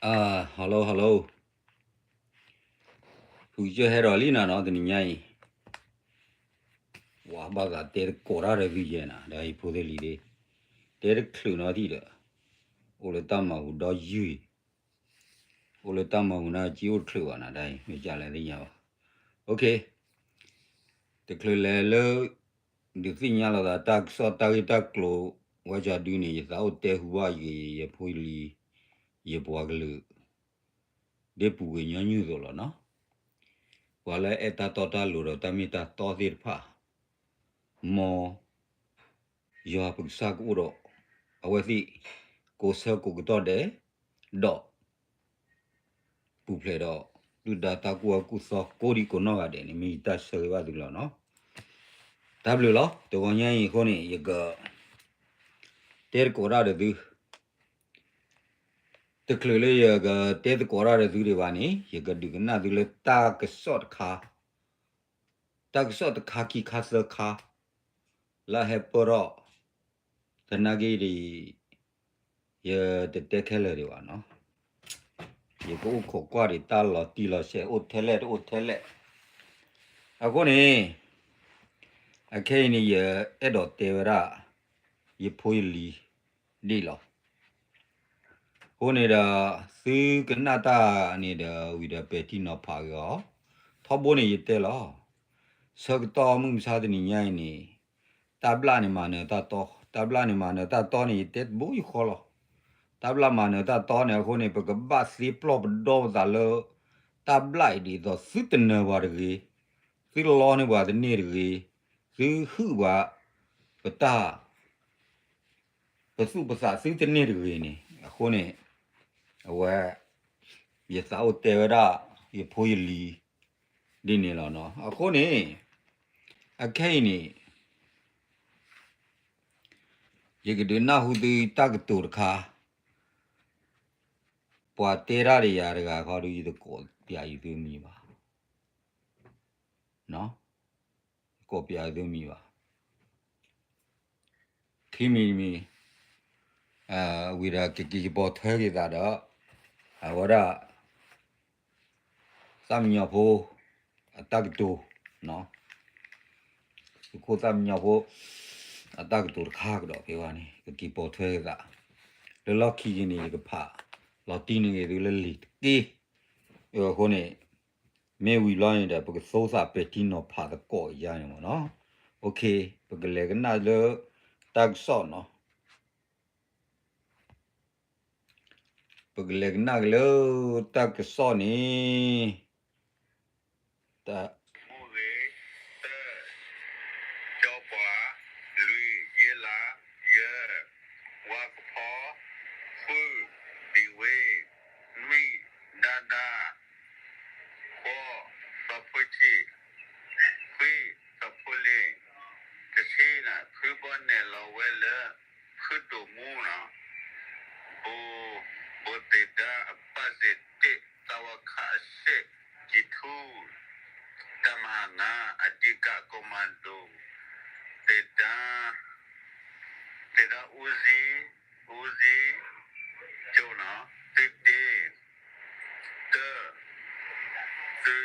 Hello hello, ဖုကစၢၢ်ဟဲဒီးလံနၤနီၤ တနံၤညါအံၤ, ဝဲဘၣ်သးတဲသကိးတၢ်ဒီးသုယဲနၤ ဒီးဟံၣ်ဖိသ့ၣ်လံၤဒ့, တဲတချုးနီတထံၣ်ဒီး, အိၣ်လၢတၢ်မၤပူၤဒီးယုၢ်, အိၣ်လၢတၢ်မၤပူၤန့ၣ် ကံအိၣ်တချုးဘၣ်နၤ တၢ်အံၤ မ့ၢ်ကလဲၣ်သ့ၣ်ညါဘၣ်, တချုးလဲၤလၢ ဒုးသ့ၣ်ညါလိာ်သးတၢ်ကစီၣ်တၢ်ဂ့ၢ်တၢ်ကျိၤ ဝဲကဒုန့ၣ် ယသးအိၣ်တဲဟူဘၣ်ယဲ ယဖိယလံၤ, ယပှၤကလုာ် ဒ်ပူၤကွံာ်ညီနုၢ်အသိးလီၤနီၤ, ပှၤလၢအဲၣ်တၢ်တီတၢ်လိၤဒီးတၢ်မ့ၢ်တၢ်တီသ့ၣ်တဖၣ်, မ် ယွၤပကစၢ်ကအိၣ်ဒီး အဝဲသ့ၣ် ကိးဆၢကိးကတီၢ်ဒဲး, ဒီး ပူၤဖျဲးဒီး ဒုၣ်ဒါတၢ်ကူၣ်ဘၣ်ကူၣ်သီကိးဒံကိးနီၢ်ဂၤဒဲးန့ၣ် မ့ၢ်ယတၢ်ဆၢဂ့ၤဘၣ်သုလီၤနီၤ, တၢ်ဘျုးလီၤ တဂီၤညါအံၤအဃိန့ၣ် ယက တဲသကိးတၢ်ဒီးသု တချုးလၢယကတဲသကိးတၢ်ဒီးသုဒံးဘၣ်န့ၣ် ယကဒုးကနၣ်သုလၢတၢ်ကစီၣ်တခါ, တၢ်ကစီၣ်တခါခံခါသၢခါ လၢအဟဲပၢၢ်ထီၣ် သနာ်က့ဒီး ယတတဲခဲလၢာ်ဒံးဘၣ်နီၤ, ယကအိၣ်ခိးကွၢ်ဒံးတၢ်လီၤတံၢ်လီၤဆဲးအိၣ်ထဲလဲၣ်တအိၣ်ထဲလဲၣ်, အဃိန့ၣ် အခဲအံၤန့ၣ် ယအဲၣ်ဒိးတဲဝဲဒၣ် ယဖိယလံၤ ဒ်လီၤ. အဃိန့ၣ်ဒီး သုကနၣ်တၢ်န့ၣ်ဒီး ဝံၤဒီးပဲာ်ထံနီၤဖးက့ၤအီၤ, ထီဘိန့ၣ်ယတဲလီၤ, ဆၢကတီၢ်မုၢ်မဆါတနံၤညါအံၤန့ၣ် တၢ်ဘျၣ်န့ၣ်မၤနၢၤတၢ်တီ, တၢ်ဘျၣ်န့ၣ်မၤနၢၤတၢ်တီန့ၣ် ယတဲတဘိယူၢ်ဃီလီၤ. တၢ်ဘျၣ်မၤနၢၤတၢ်တီန့ၣ်အဃိန့ၣ် ပကဘၣ်သ့ပျီၢ်ပဒီပသးလၢ တၢ်ဘျၣ်အံၤဒ်သိးသုတနၢၤပှၤတဂ့ၤ, သုလီန့ၢ်ပှၤတန့ၢ်တဂ့ၤ, သုဟုၣ်ပှၤ ပတၢ် ပသူၣ်ပသးသုတန့ၢ်တဂ့ၤန့ၣ် အဃိန့ၣ် အဝဲ ယသးအိၣ်တဲဝဲဒၣ် ယဖိယလံၤ ဒ်န့ၣ်လီၤနီၤ. အဃိန့ၣ် အခဲအံၤန့ၣ် ယကဒုးနၢ်ဟူသုတၢ်ကတိၤတခါ, ပှၤတဲတၢ်ဒီးယၤတဂၤခီဒုး ယတကိးပျးယသုမံၤဘၣ်, ကိးပျးယသုမံၤဘၣ်. ခံမံၤတမံၤ ဝံၤဒီးကက့ၤပိာ်ထွဲက့ၤသးဒီး အဝဲဒၣ် သၣ်မံညီၤဖိ အတၢ်ကတိၤ, သုးခိၣ်သၣ်မံညီၤဖိ အတၢ်ကတိၤတခါကဒီးဖဲဝဲန့ၣ် ကက့ၤပိာ်ထွဲက့ၤသး, လၢလီၢ်ခံက့ၤန့ၣ် ယကဖးလီၤတံၢ်န့ၢ်ဂ့ၤသုလၢလံာ်တက့ၢ်. အဃိန့ၣ် မ့ၢ်ဝံၤလီၤန့ၣ်ဒီး ပကသိသးပဲာ်ထံနီၤဖးသကိးယါန့ၣ်မ့ၢ်နီၤ. ပကလဲၤကနၣ်လၢ တၢ်ကစီၣ်နီၤ. ပကလဲၤကနၣ်က့ၤလၢ တၢ်ကစီၣ်န့ၣ် တၢ် မိၢ်ဂ့ၤ, တၢ, ကၠီပှၤ, လွံၢ်, ယ့လး, ယဲၢ်, ဝါကဖီ, ဃု, ဒံဝ့, နွံ, ဒါဒါ, ဃိး, စီၤဖိဆံး, ခွံ, စီၤဖိလ့, တဆံန့ၣ် ဖုဘီနဲၣ်လီၤဝဲလၢ ဖုဒိၣ်မူနီၤ, ဘိ, ဘိသ့ၣ်ဒါအပၢ်စ့ၢ်တ့ၢ် သးဝါခးအစ့ၢ် ကံထူ, တၢ်မၤဟးငါ အဓိက commando သ့ၣ်ဒါ, သ့ၣ်ဒါ ဦးစီး, ဦးစီးချုပ်နီၤ, သုးတ့ၢ် တၢ, သု,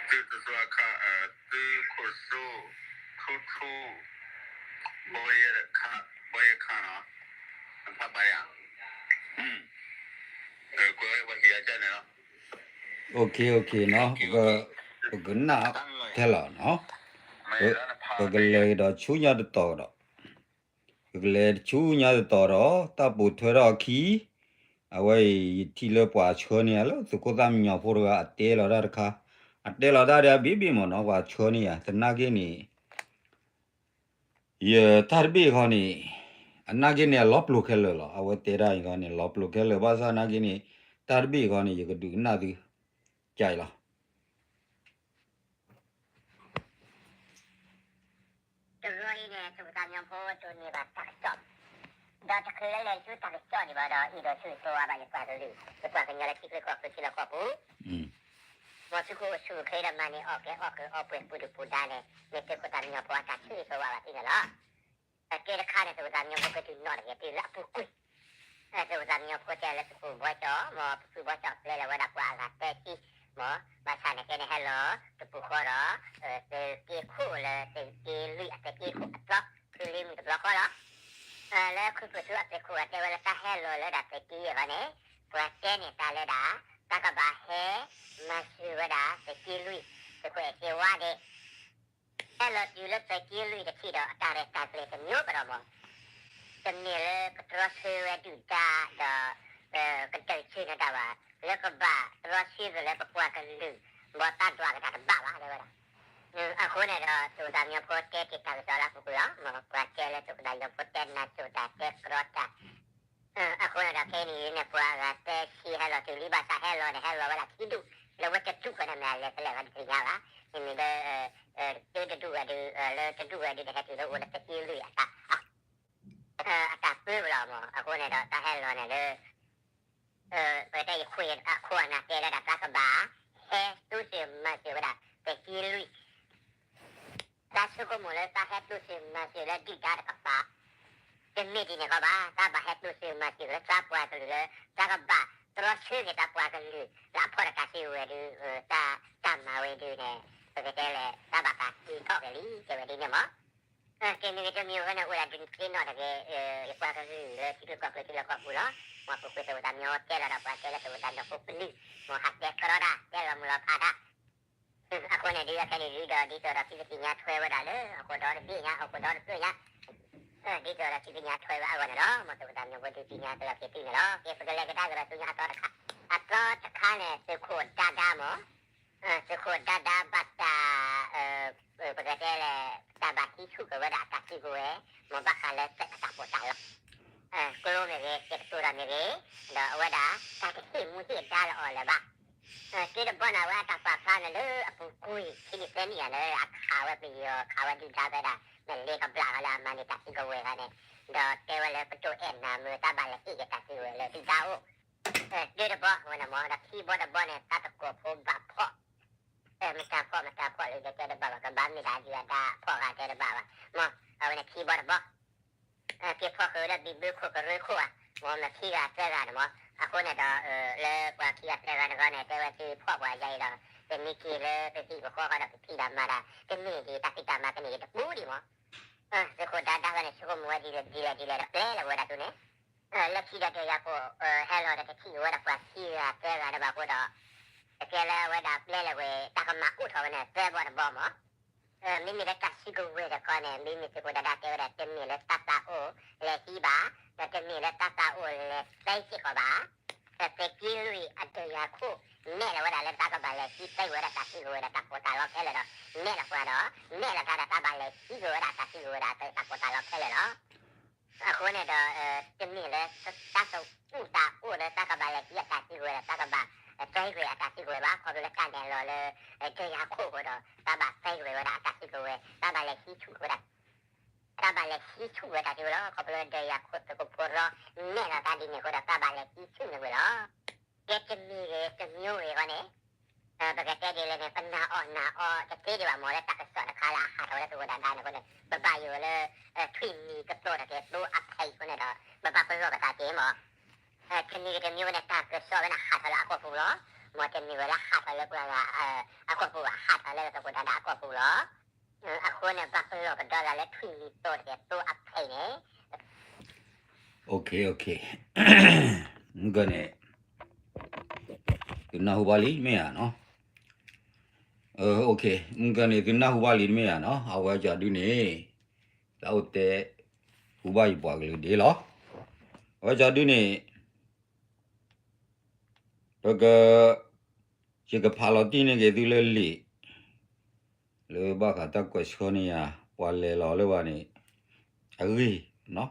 သုးတသွါခး, သုးခိၣ်စိ, ထူထူ, ဘီယခါ, ဘီယခါနီၤ, ဖးဘၣ်ယၤ, ကွဲးဝဲဟံၣ်အကၢန့ၣ်လီၤ. ပကနၣ်ထဲလီၤနီၤ, ပကလဲၤကဒီးဆူညါတတီၤကဒီး, ပကလဲၤဆူညါတတီၤဒီး တၢ်ပိာ်ထွဲထီၣ်အခံ, အဝဲအံၤ ယထံၣ်လၢပှၤဆှၢန့ၢ်ယၤလၢ သုးခိၣ်သၣ်မံညီၤဖိတဂၤ အတဲလီၤတၢ်တခါ, အတဲလီၤတၢ်ဒီးအဘ့ၣ်ဘ့ၣ်မ့ၢ်နီၤ ပှၤဆှၢန့ၢ်ယၤ သနာ်က့န့ၣ် ယတၢ်တဘ့ၣ်ခီန့ၣ် အနာ်က့န့ၣ် အလီၤပျိၤခဲလၢာ်လီၤ. အဝဲတဲတၢ်အံၤခီန့ၣ် လီၤပျိၤခဲလၢာ် ဘၣ်ဆၣ်နာ်က့န့ၣ် တၢ်တဘ့ၣ်ခီန့ၣ် ယကဒုးကနၣ်သု ကၢအံၤလီၤ. တဂီၤအံၤန့ၣ် သုးခိၣ်သၣ်မံညီၤဖိတိၢ်န့ၢ်ဘၣ်တၢ်ကစီၣ်, ဒီးတချုးလၢလဲၤဆူတၢ်ကစီၣ်န့ၣ်ဘၣ်ဒီး အဲၣ်ဒိးဆိၣ်ဂ့ၤဆိၣ်ဝါဘၣ်ယပှၤကလုာ် ယပှၤကညီလၢထံချၢကီၢ်ချၢထံလီၢ်ကီၢ်ပူၤ မ်သုးခိၣ်အိၣ်ဆူၣ်အိၣ်ချ့ဒီးမၤန့ၢ်အီၣ်ကဲအီၣ်ကဲအီပှဲၤပူၤဒုၣ်ပူၤဒါန့ၣ် မ့ၢ်သုးခိၣ်သၣ်မံညီၤဖိအတၢ်ဆိၣ်ဂ့ၤဆိၣ်ဝါဘၣ်သုန့ၣ်လီၤ. အကဲတခါန့ၣ် သုးခိၣ်သၣ်မံညီၤဖိကဒုးနီၣ်တဂ့ၤသုလၢအပူၤကွံာ်, သုးခိၣ်သၣ်မံညီၤဖိတဲလၢသုးခိၣ်ဘီကၠီ မ်ပသုးဘီကၠီပျဲလၢဝဲဒၣ်ပှၤအဂၤသၢဆံ, မ်ဘၣ်ဆၣ်န့ၣ်ကဲန့ၣ်ဟဲလီၤတပူၤဃီဒီး သုးက့ခိၣ်လၢသုးက့လွံၢ်အသုးက့ခိၣ်အသီ ဖုလံမုၢ်တဘျီဃီလီၤ. လၢခုၣ်ဖုးသုးအသုးခိၣ်အတဲဝဲလၢတၢ်ဟဲလီၤလၢဒၣ်သုးက့လွံၢ်အဂီၢ်န့ၣ် ပှၤတဲန့ၢ်တၢ်လၢဒၣ် တၢ်ကဘၣ်ဟဲမၤစၢၤဝဲဒၣ်သုးက့လွံၢ် သုးခိၣ်အဲၣ်စ့ဝါဒ့ ဟဲလီၤတုၤလၢသုးက့လွံၢ်တထံၣ်ဒီးအတၢ်ရဲၣ်တၢ်ကျဲၤတမံၤကဒီးမး တမ့ၢ်လၢကတြီဆၢဝဲဒုၣ်ဒါဒီး ကဒုးဆၢနတၢ်ဘၣ် လၢကဘၣ်တြီဆၢက့ၤလၢပပှၤကလုာ် ဘီတၢ်ဒွးကတၢ်တဘၣ်ဘၣ် တဲဝဲဒၣ်. အဃိန့ၣ်ဒီး သုးခိၣ်သၣ်မံညီၤဖိတဲတ့ၢ်တၢ်ကစီၣ်လၢအပူၤကွံာ်လီၤ. မ်ပှၤတဲလၢသုးခိၣ်သၣ်မံညီၤဖိတဲနၢ်စိၤတၢ်တဲကြီတၢ် အဃိန့ၣ်ဒီးခဲအံၤန့ၣ် ပှၤအဂၤသၢဆံဟဲလီၤတုၤလံ ဘၣ်ဆၣ်ဟဲလီၤန့ၣ် ဟဲလီၤဝဲဒၣ်ခံဒူၣ် လၢဝဲတဒူၣ်ဃီန့ၣ်မ့ၢ်အလဲၤဖဲလဲၣ်ဝဲတသ့ၣ်ညါဘၣ်. မ့မ့ၢ်လၢ တဒူၣ်ဝဲဒုး လၢတဒူၣ်ဝဲဒုးန့ၣ် ဟဲတုၤလၢအိၣ်လၢသုးက့လွံၢ်အတၢ် အတၢ်ပၢလီၤမး အဃိန့ၣ်ဒီးတၢ်ဟဲလီၤန့ၣ်လၢ ပတဲယခွံအခိၣ်အနၢ်တဲလၢဒၣ်တၢ်ကဘၣ် ဟဲတိစၢၤမၤစၢၤဝဲဒၣ်သုးက့လွံၢ် တၢ်ဆိကမိၣ်လၢတၢ်ဟဲတိစၢၤမၤစၢၤလၢဒုၣ်ဒါတကပၤ တမ့ၢ်ဒ်န့ၣ်ကီးဘၣ် တၢ်ဘၣ်ဟဲတိစၢၤမၤစၢၤလၢတၢ်ပှၤကလုာ်လၢ တၢ်ကဘၣ်တြီဆၢက့ၤတၢ်ပှၤကလုာ် လၢအဖီၣ်တၢ်စုကဝဲၤဒုး တၢ်တၢ်မၤဝဲဒုးန့ၣ် ပကတဲလဲၣ် တၢ်ဘၣ်တၢ်စံးထီၣ်က့ၤလံ တဲဝဲဒ်န့ၣ်မး တမံၤဂ့ၤတမံၤဂ့ၤန့ၣ် အိၣ်ဒၣ်ဒုးသ့ၣ်နီၣ်တဂ့ၤ ယပှၤကလုာ်လၢကီၢ်ပူၤလီၤ. မ်ပူၤကွံာ်သုးခိၣ်သၣ်မံညီၤတဲလီၤဒီးပှၤတဲလၢသုးခိၣ်သၣ်မံညီၤဖိပလံၤ မ်ဟးတဲကရီတၢ် တဲလီၤမုၢ်လီၤဖးတၢ် အဃိန့ၣ်ဒုးအခဲန့ၣ်ဒုးဒီး ဒ်သိးဒီးသုကသ့ၣ်ညါထွဲဝဲဒၣ်လၢ အဃိဒီတဘ့ၣ်ညါ အဃိဒီတဘ့ၣ်ညါ ဒ်သိးဒီးသုကသ့ၣ်ညါထွဲဝဲအဂီၢ်န့ၣ်လီၤ. မ်သုးခိၣ်သၣ်မံညီၤဖိဒုးသ့ၣ်ညါကလီၤက့ၤသုန့ၣ်လီၤ. ကဲ ပကလဲၤကဒါက့ၤဒီးဆူညါအသီတခါ အသီတခါန့ၣ် သုးခိၣ်ဒါဒါမး သုးခိၣ်ဒါဒါဘၣ်တၢ် ပကတဲလဲၣ် တၢ်ဘၣ်ဟံးဆူၣ်က့ၤဝဲဒၣ်အတၢ်စုကဝဲၤ မ်ဘၣ်ဃးလၢသုးအတၢ်ပီးတၢ်လီ ကျိမ့ၢ်ဂ့ၤ ကဲကတိၤတၢ်မ့ၢ်ဂ့ၤ ဒီးအဝဲဒၣ် တၢ်တဟ့ၣ်မူဟ့ၣ်ဒါလၢအီၤလၢၤဘၣ်. တုၤတဘျီန့ၣ် အဝဲအတၢ်ပာ်ဖျါန့ၣ်လၢအပူၤကွံာ် ခံနံၣ်သၢနံၣ်ယၤန့ၣ် အခးဝဲပယီၤ ခးဝဲဒုၣ်ဒါဝဲဒၣ် မ့ၢ်လ့ကဘျၣ်ဝဲလၢအမၤန့ၢ်တၢ်စုကဝဲၤခါန့ၣ် ဒီးတဲဝဲလၢပဒိၣ်အဲၣ်နၤမ့ၢ်တၢ်ဘၣ်လဲၤဟ့ၣ်က့ၤတၢ်စုကဝဲၤလၢဒုၣ်ဒါအိၣ် တုၤတဘျီဝဲန့ၣ်မ့ၢ် ဒီးခံဘျီတဘျီန့ၣ် တၢ်တကိးဖိဘၣ်ဖီၣ် မတၤဖီၣ်မတၤဖီၣ်လၢယတဲတဘၣ်ဘၣ် ကဘၣ်မ့ၢ်ဒၣ်ဒုၣ်ဒါဖီၣ်ဂၤတဲတဘၣ်ဘၣ် မ့ၢ်အဝဲန့ၣ်ခံဘျီတဘျီ က့ၤဖီၣ်ဃုာ်ဝဲလၢဘံၣ်ဘုခိၣ်ကရၢခိၣ်ဧါ မ့ၢ်မ့ၢ်ခံဂၤသၢဂၤန့ၣ်မ့ၢ် အဃိန့ၣ်ဒီး လၢပှၤခံဂၤသၢဂၤတဂီၢ်န့ၣ် တဲဝဲသုဖီၣ်ပှၤယါအံၤဒီး ပမ့ၢ်က့ၤလၢပဟံၣ်ပဃီဃီဒီးပဖံးတၢ်မၤတၢ် တမ့ၢ်ဒ်တၢ်ဖံးတၢ်မၤကန့ၢ်တပူၤဒံးမ့ၢ် သုးခိၣ်ဒါဒါဝဲန့ၣ် ဆိကမိၣ်ဝဲဒ်လဲၣ်ဒ်လဲၣ်ဒ်လဲၣ်ဒီး ပျဲလီၤဝဲဒၣ်ဒ်န့ၣ် လၢခံဒီးတယၤခိၣ် ဟဲလီၤဒီးတထံၣ်ဝဲဒၣ်ပှၤခံဂၤသၢဂၤတဘၣ်အဃိဒီး တကဲလၢအဝဲဒၣ်ပျဲလီၤဝဲ တၢ်ကမၤအိၣ်ထီၣ်ဝဲန့ၣ် သၢဘျီတဘျီမ့ၢ် မ့မ့ၢ်လၢတၢ်စုကဝဲၤတခီန့ၣ် မ့မ့ၢ်သုးခိၣ်ဒါဒါတဲဝဲဒၣ် တမ့ၢ်လၢတၢ်သးအိၣ်လဲၤဟံးဘၣ် ဒီးတမ့ၢ်လၢတၢ်သးအိၣ်လဲၤသံစ့ၢ်ကီးဘၣ် သုးက့လွံၢ်အတယၤခိၣ် နဲၣ်လီၤဝဲဒၣ်လၢတၢ်ကဘၣ်လဲၤဟံးသံဝဲဒၣ်တၢ်စုကဝဲၤဒီးတၢ်ပီးတၢ်လီခဲလၢာ်ဒီး နဲၣ်လီၤပှၤဒီး နဲၣ်လီၤတၢ်ဒီးတၢ်ဘၣ်လဲၤဟံးက့ၤဝဲဒၣ်တၢ်စုကဝဲၤဒီးတၢ်ပီးတၢ်လီခဲလၢာ်လီၤ. အဃိန့ၣ်ဒီး တမ့ၢ်လၢ တၢ်သူၣ်အုၣ်သးအိၣ်လၢတၢ်ကဘၣ်လဲၤဟံးအတၢ်စုကဝဲၤဒီးတၢ်ကဘၣ် သံကွံာ်အတၢ်စုကဝဲၤဘၣ် ခီဖျိလၢတၢ်နဲၣ်လီၤလၢ တယၤခိၣ်အဃိဒီး တၢ်ဘၣ်သံကွံာ်ဝဲဒၣ်အတၢ်စုကဝဲၤ တၢ်ဘၣ်လဲၤဟံးဆူၣ်ဝဲဒၣ် တၢ်ဘၣ်လဲၤဟံးဆူၣ်ဝဲဒၣ်တၢ်စုကဝဲၤလီၤ. ခီဖျိလၢတယၤခိၣ်သုးခိၣ်ဖိရီ နဲၣ်လီၤတၢ်ဒ်န့ၣ်အဃိဒီး တၢ်ဘၣ်လဲၤဟံးဆူၣ်န့ၣ်ဝဲလီၤ. ကဲတမံၤဂ့ၤတမံၤဂ့ၤဃီန့ၣ် ပကတဲဒ်လဲၣ်န့ၣ် ပနာ်အီၣ်နာ်အီတသ့ဒံးဘၣ်မ့ၢ်လၢတၢ်ကစီၣ်တခါလၢအဟးထီၣ်ဝဲလၢသုးခိၣ်ဒါဒါန့ၣ်အဃိန့ၣ် ပဘၣ်ယိၣ်လၢ ထွံၣ်မံၤကတိၤတၢ်ကဲသိအဖံးအဃိန့ၣ်ဒီး ပဘၣ်ပလီၢ်ပသးက့ၤမ့ၢ် တမံၤဂ့ၤတမံၤဝဲန့ၣ် တၢ်ကစီၣ်ဝဲန့ၣ်ဟးထီၣ်လၢအကီၢ်ပူၤလီၤ. မ်တမ့ၢ်ဝဲလၢဟးထီၣ်လၢပှၤဂၤအကီၢ်ပူၤဘၣ် ဟးထီၣ်လၢသုးခိၣ်ဒါဒါအကီၢ်ပူၤလီၤ. အဃိန့ၣ် ဘၣ်ပလီၢ်ပဒီဂၤလၢထွံၣ်မံၤကတိၤတၢ်ကဲသိအဖံးန့ၣ် မုၢ်ကၢန့ၣ် သုနၢ်ဟူဘၣ်လံမ့ၢ်ဧါနီၤ, မုၢ်ကၢန့ၣ် သုနၢ်ဟူဘၣ်လံတမ့ၢ်ဧါနီၤ, အဝဲကဒုန့ၣ် တၢ်အိၣ်တဲ ဟူဘၣ်ယပှၤကလုာ်ဒ်လီၤ. အဝဲကဒုန့ၣ် ပက ယကဖးလီၤတံၢ်န့ၢ်က့ၤသုလၢလံာ် လၢဘၣ်ဃးတၢ်ကွဲးဆှၢန့ၢ်ယၤ ပှၤလဲၤလီၤလၢဘၣ်န့ၣ် အဂ့ၢ်,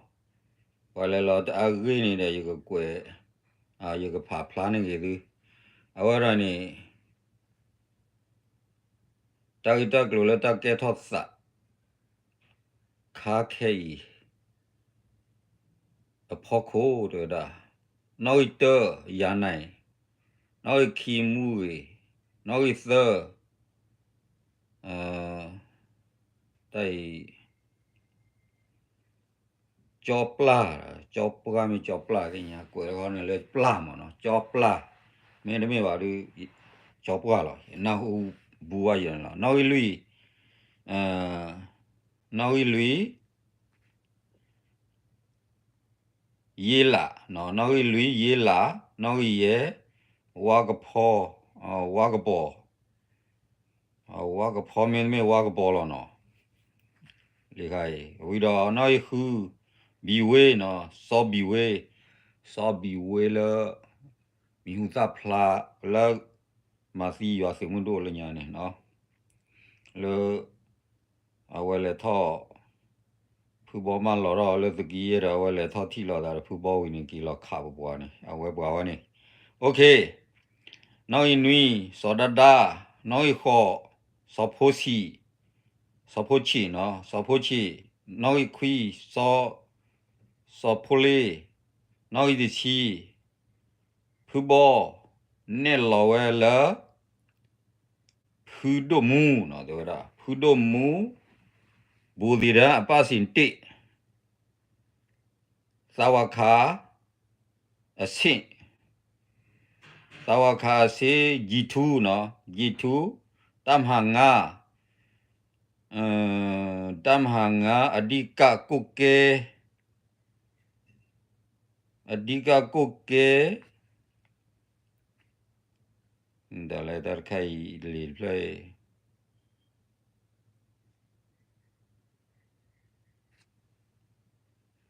ပှၤလဲၤလီၤအဂ့ၢ်န့ၣ်ဒီး ယကကွဲး ယကဖးဖျါန့ၢ်က့ၤသု, အဝဲဒၣ်န့ၣ် တၢ်ဂ့ၢ်တၢ်ကျိၤလၢတၢ်ကဲထီၣ်သး ခါခဲအံၤ အဖီခိၣ်တဲဝဲဒၣ် နီၣ်ဂံၢ်တၢ ယၤနၢ်အံၤ, နီၣ်ဂံၢ်ခံမူဂ့ၤ, နီၣ်ဂံၢ်သၢ တၢ်အံၤ ကၠီပျၢ် ကၠီပှၢ်မ့ၢ်ကၠီပျၢ်သ့ၣ်ညါ ကွဲးဃီန့ၣ်လၢပျၢ်မ့ၢ်နီၤ ကၠီပျၢ်, မ့တမ့ၢ်ဘၣ်ဒီး ကၠီပှၢ်လီၤ နၢ်ဟူဘူးဘၣ်ယၤန့ၣ်လီၤ နီၣ်ဂံၢ်လွံၢ်, နီၣ်ဂံၢ်လွံၢ် ယ့လး, နီၣ်ဂံၢ်လွံၢ် ယ့လး, နီၣ်ဂံၢ်ယဲၢ် ဝါကဖီ, ဝါကပီၤ, ဝါကဖီမ့တမ့ၢ်ဝါကပီၤလီၤနီၤ, လံခါအံၤ ဝံၤဒီးနီၣ်ဂံၢ်ဃု ဘံၤဝ့နီၤ စီၤဘံၤဝ့, စီၤဘံၤဝ့လၢ မံၤဟူသၣ်ဖျါလၢ မၤသံယွၤသုးမုၢ်ဒိၣ်လၢညါန့ၣ်နီၤ, လၢ အဝဲလဲၤထီၣ် ဖုဘီမၢလီၤထီၣ်လၢသုးက့ယဲၢ်ဒီး အဝဲလဲၤထီၣ်ထံၣ်လိာ်သးဒီးဖုဘီဝံၤန့ၣ် က့ၤလီၤခးပပှၤန့ၣ် အဝဲပှၤဝဲန့ၣ်, နီၣ်ဂံၢ်နွံ စီၤဒၣ်ဒါ, နီၣ်ဂံၢ်ဃိး စီၤဖိဆံး, စီၤဖိဆံးနီၤ စီၤဖိဆံး, နီၣ်ဂံၢ်ခွံ စီၤ, စီၤဖိလ့, နီၣ်ဂံၢ်တဆံ ဖုဘီ နဲၣ်လီၤဝဲလၢ ဖုဒိၣ်မူနီၤ တဲဝဲဒၣ် ဖုဒိၣ်မူ ဘူးသ့ၣ်ဒၢအပၢ်စံၣ်တ့ၣ် သးဝါခး အဆ့ၣ်, သးဝါခးအဆ့ၣ် ယံၤထူနီၤ ယံၤထူ တၢ်မဟါငါ တၢ်မဟါငါ အဓိကကိၣ်ကဲ အဓိကကိၣ်ကဲ ဒ်လဲၣ်တၢ်တခါအံၤလံာ်တဖျၢၣ်အံၤ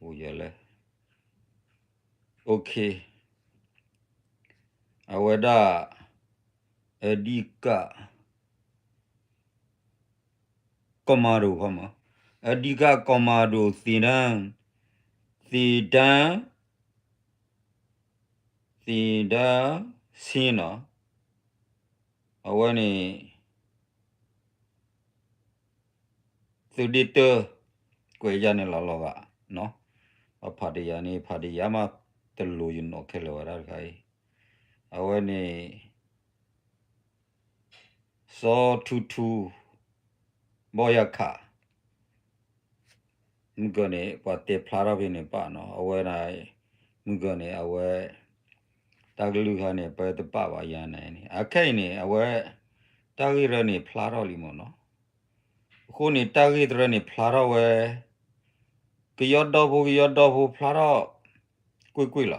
အိၣ်ယလဲၣ် OK အဝဲဒၣ် အဓိက ကီၢ်မၤဒိၣ်ခီမး အဓိကကီၢ်မၤဒိၣ်သ့ၣ်တၢ် သ့ၣ်တၢ် သ့ၣ်တၢ်ဆ့ၣ်နီၤ အဝဲန့ၣ် သုးဒ့တၢ ကွဲးယၤန့ၣ်လီၤလီၤဂာ်နီၤ ပဖးတယၤန့ၣ် ဖးတယၤမး တလိၤယနီၣ်ခဲလၢာ်ဝဲဒၣ်တခါအံၤ အဝဲန့ၣ် စီၤထူထူ ဘီယၤခး မုၢ်ကၢၤန့ၣ် ပှၤတဲဖျါထီၣ်ဖဲန့ၣ်ပာ်နီၤ အဝဲဒၣ် မုၢ်ကၢၤန့ၣ် အဝဲ တၢ်ကလုၢ်ခါန့ၣ် ပတပာ်ဘၣ်ယၤန့ၣ် အခဲအံၤန့ၣ် အဝဲ တၢ်ဂ့ၢ်ရၢန့ၣ်ဖျါထီၣ်လံမ့ၢ်နီၤ အဃိန့ၣ် တၢ်ဂ့ၢ်တရၢန့ၣ်ဖျါထီၣ်ဝဲ ကယီဒီဖိ ကယီဒီဖိဖျါထီၣ် ကွ့ၢ်ကွ့ၢ်လီၤ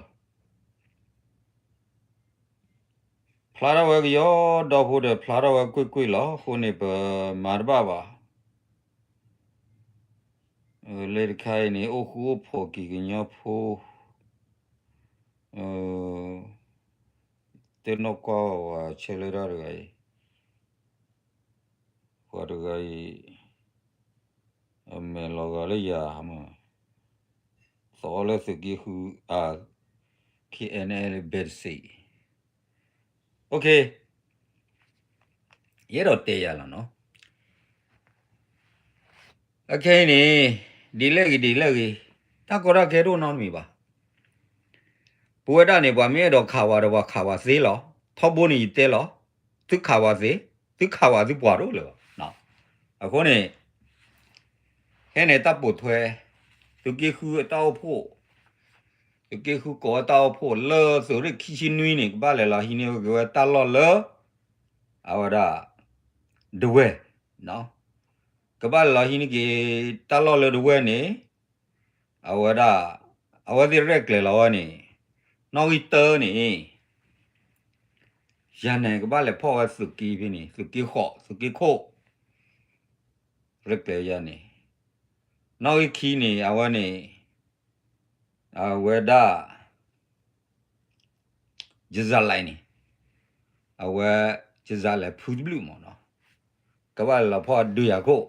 ဖျါထီၣ်ဝဲကယီဒီဖိဒီး ဖျါထီၣ်ဝဲကွ့ၢ်ကွ့ၢ်လီၤ အဃိန့ၣ် ပမၤတဘၣ်ဘၣ် လၢတခါအံၤန့ၣ် အိၣ်ဃူအိၣ်ဖိးက့ၤကညီဖိ တနီၣ်ကွၢ်ဝဲဆဲလၢတၢ်တဂၤအံၤ ပှၤတဂၤအံၤ အမဲာ်လီၤဂာ်လၢယၤမး သီလၢသုးက့ဃု အ KNLA ဘဲတစံး OK ယအဲၣ်ဒိးတဲယၤလီၤနီၤ အခဲအံၤန့ၣ် ဒ်လဲၣ်ဂ့ၤဒ်လဲၣ်ဂ့ၤ တၢ်ကီတၢ်ခဲတအိၣ်နီတမံၤဘၣ် ပဝဲဒၣ်န့ၣ် ပှၤမ့ၢ်အဲၣ်ဒိးခးဝဲဒီး ပှၤခးဝဲသ့လီၤ ထီဘိန့ၣ်ယတဲလီၤ သုခးဝဲသ့ သုခးဝဲသုပှၤဒိၣ်လၢၤဘၣ် အဃိန့ၣ် ဟဲန့ၣ်တၢ်ပိာ်ထွဲ သုးက့ဃုအတၢ်အိၣ်ဖှိၣ် သုးက့ဃုကိးအတၢ်အိၣ်ဖှိၣ် လၢသုးရ့ၣ်ခံဆံနွံန့ၣ် ကဘၣ်လဲၤလီၤဟံးန့ၢ်က့ၤဝဲတၢ်လီၢ်လၢ အဝဲဒၣ် ဒဝဲၢ် ကဘၣ်လဲၤလီၤဟံးန့ၢ်က့ၤ တၢ်လီၢ်လၢဒဝဲၢ်န့ၣ် အဝဲဒၣ် အဝဲသ့ၣ်ရဲၣ်ကျဲၤလီၤဝဲန့ၣ် နီၣ်ဂံၢ်တၢန့ၣ် ယၤန့ၣ် ကဘၣ်လဲၤဖီၣ်ဝဲသုးက့ဖဲန့ၣ် သုးက့ဃိး သုးက့ခိၣ် ရဲၣ်ကျဲၤယၤန့ၣ် နီၣ်ဂံၢ်ခံန့ၣ် အဝဲန့ၣ် အဝဲဒၣ် ယစၢ်လဲၣ်န့ၣ် အဝဲ ယစၢ်လဲၣ်ဖုတဘျုးမ့ၢ်နီၤ ကဘၣ်လီၤဖီၣ်ဒုးယၤခိၣ်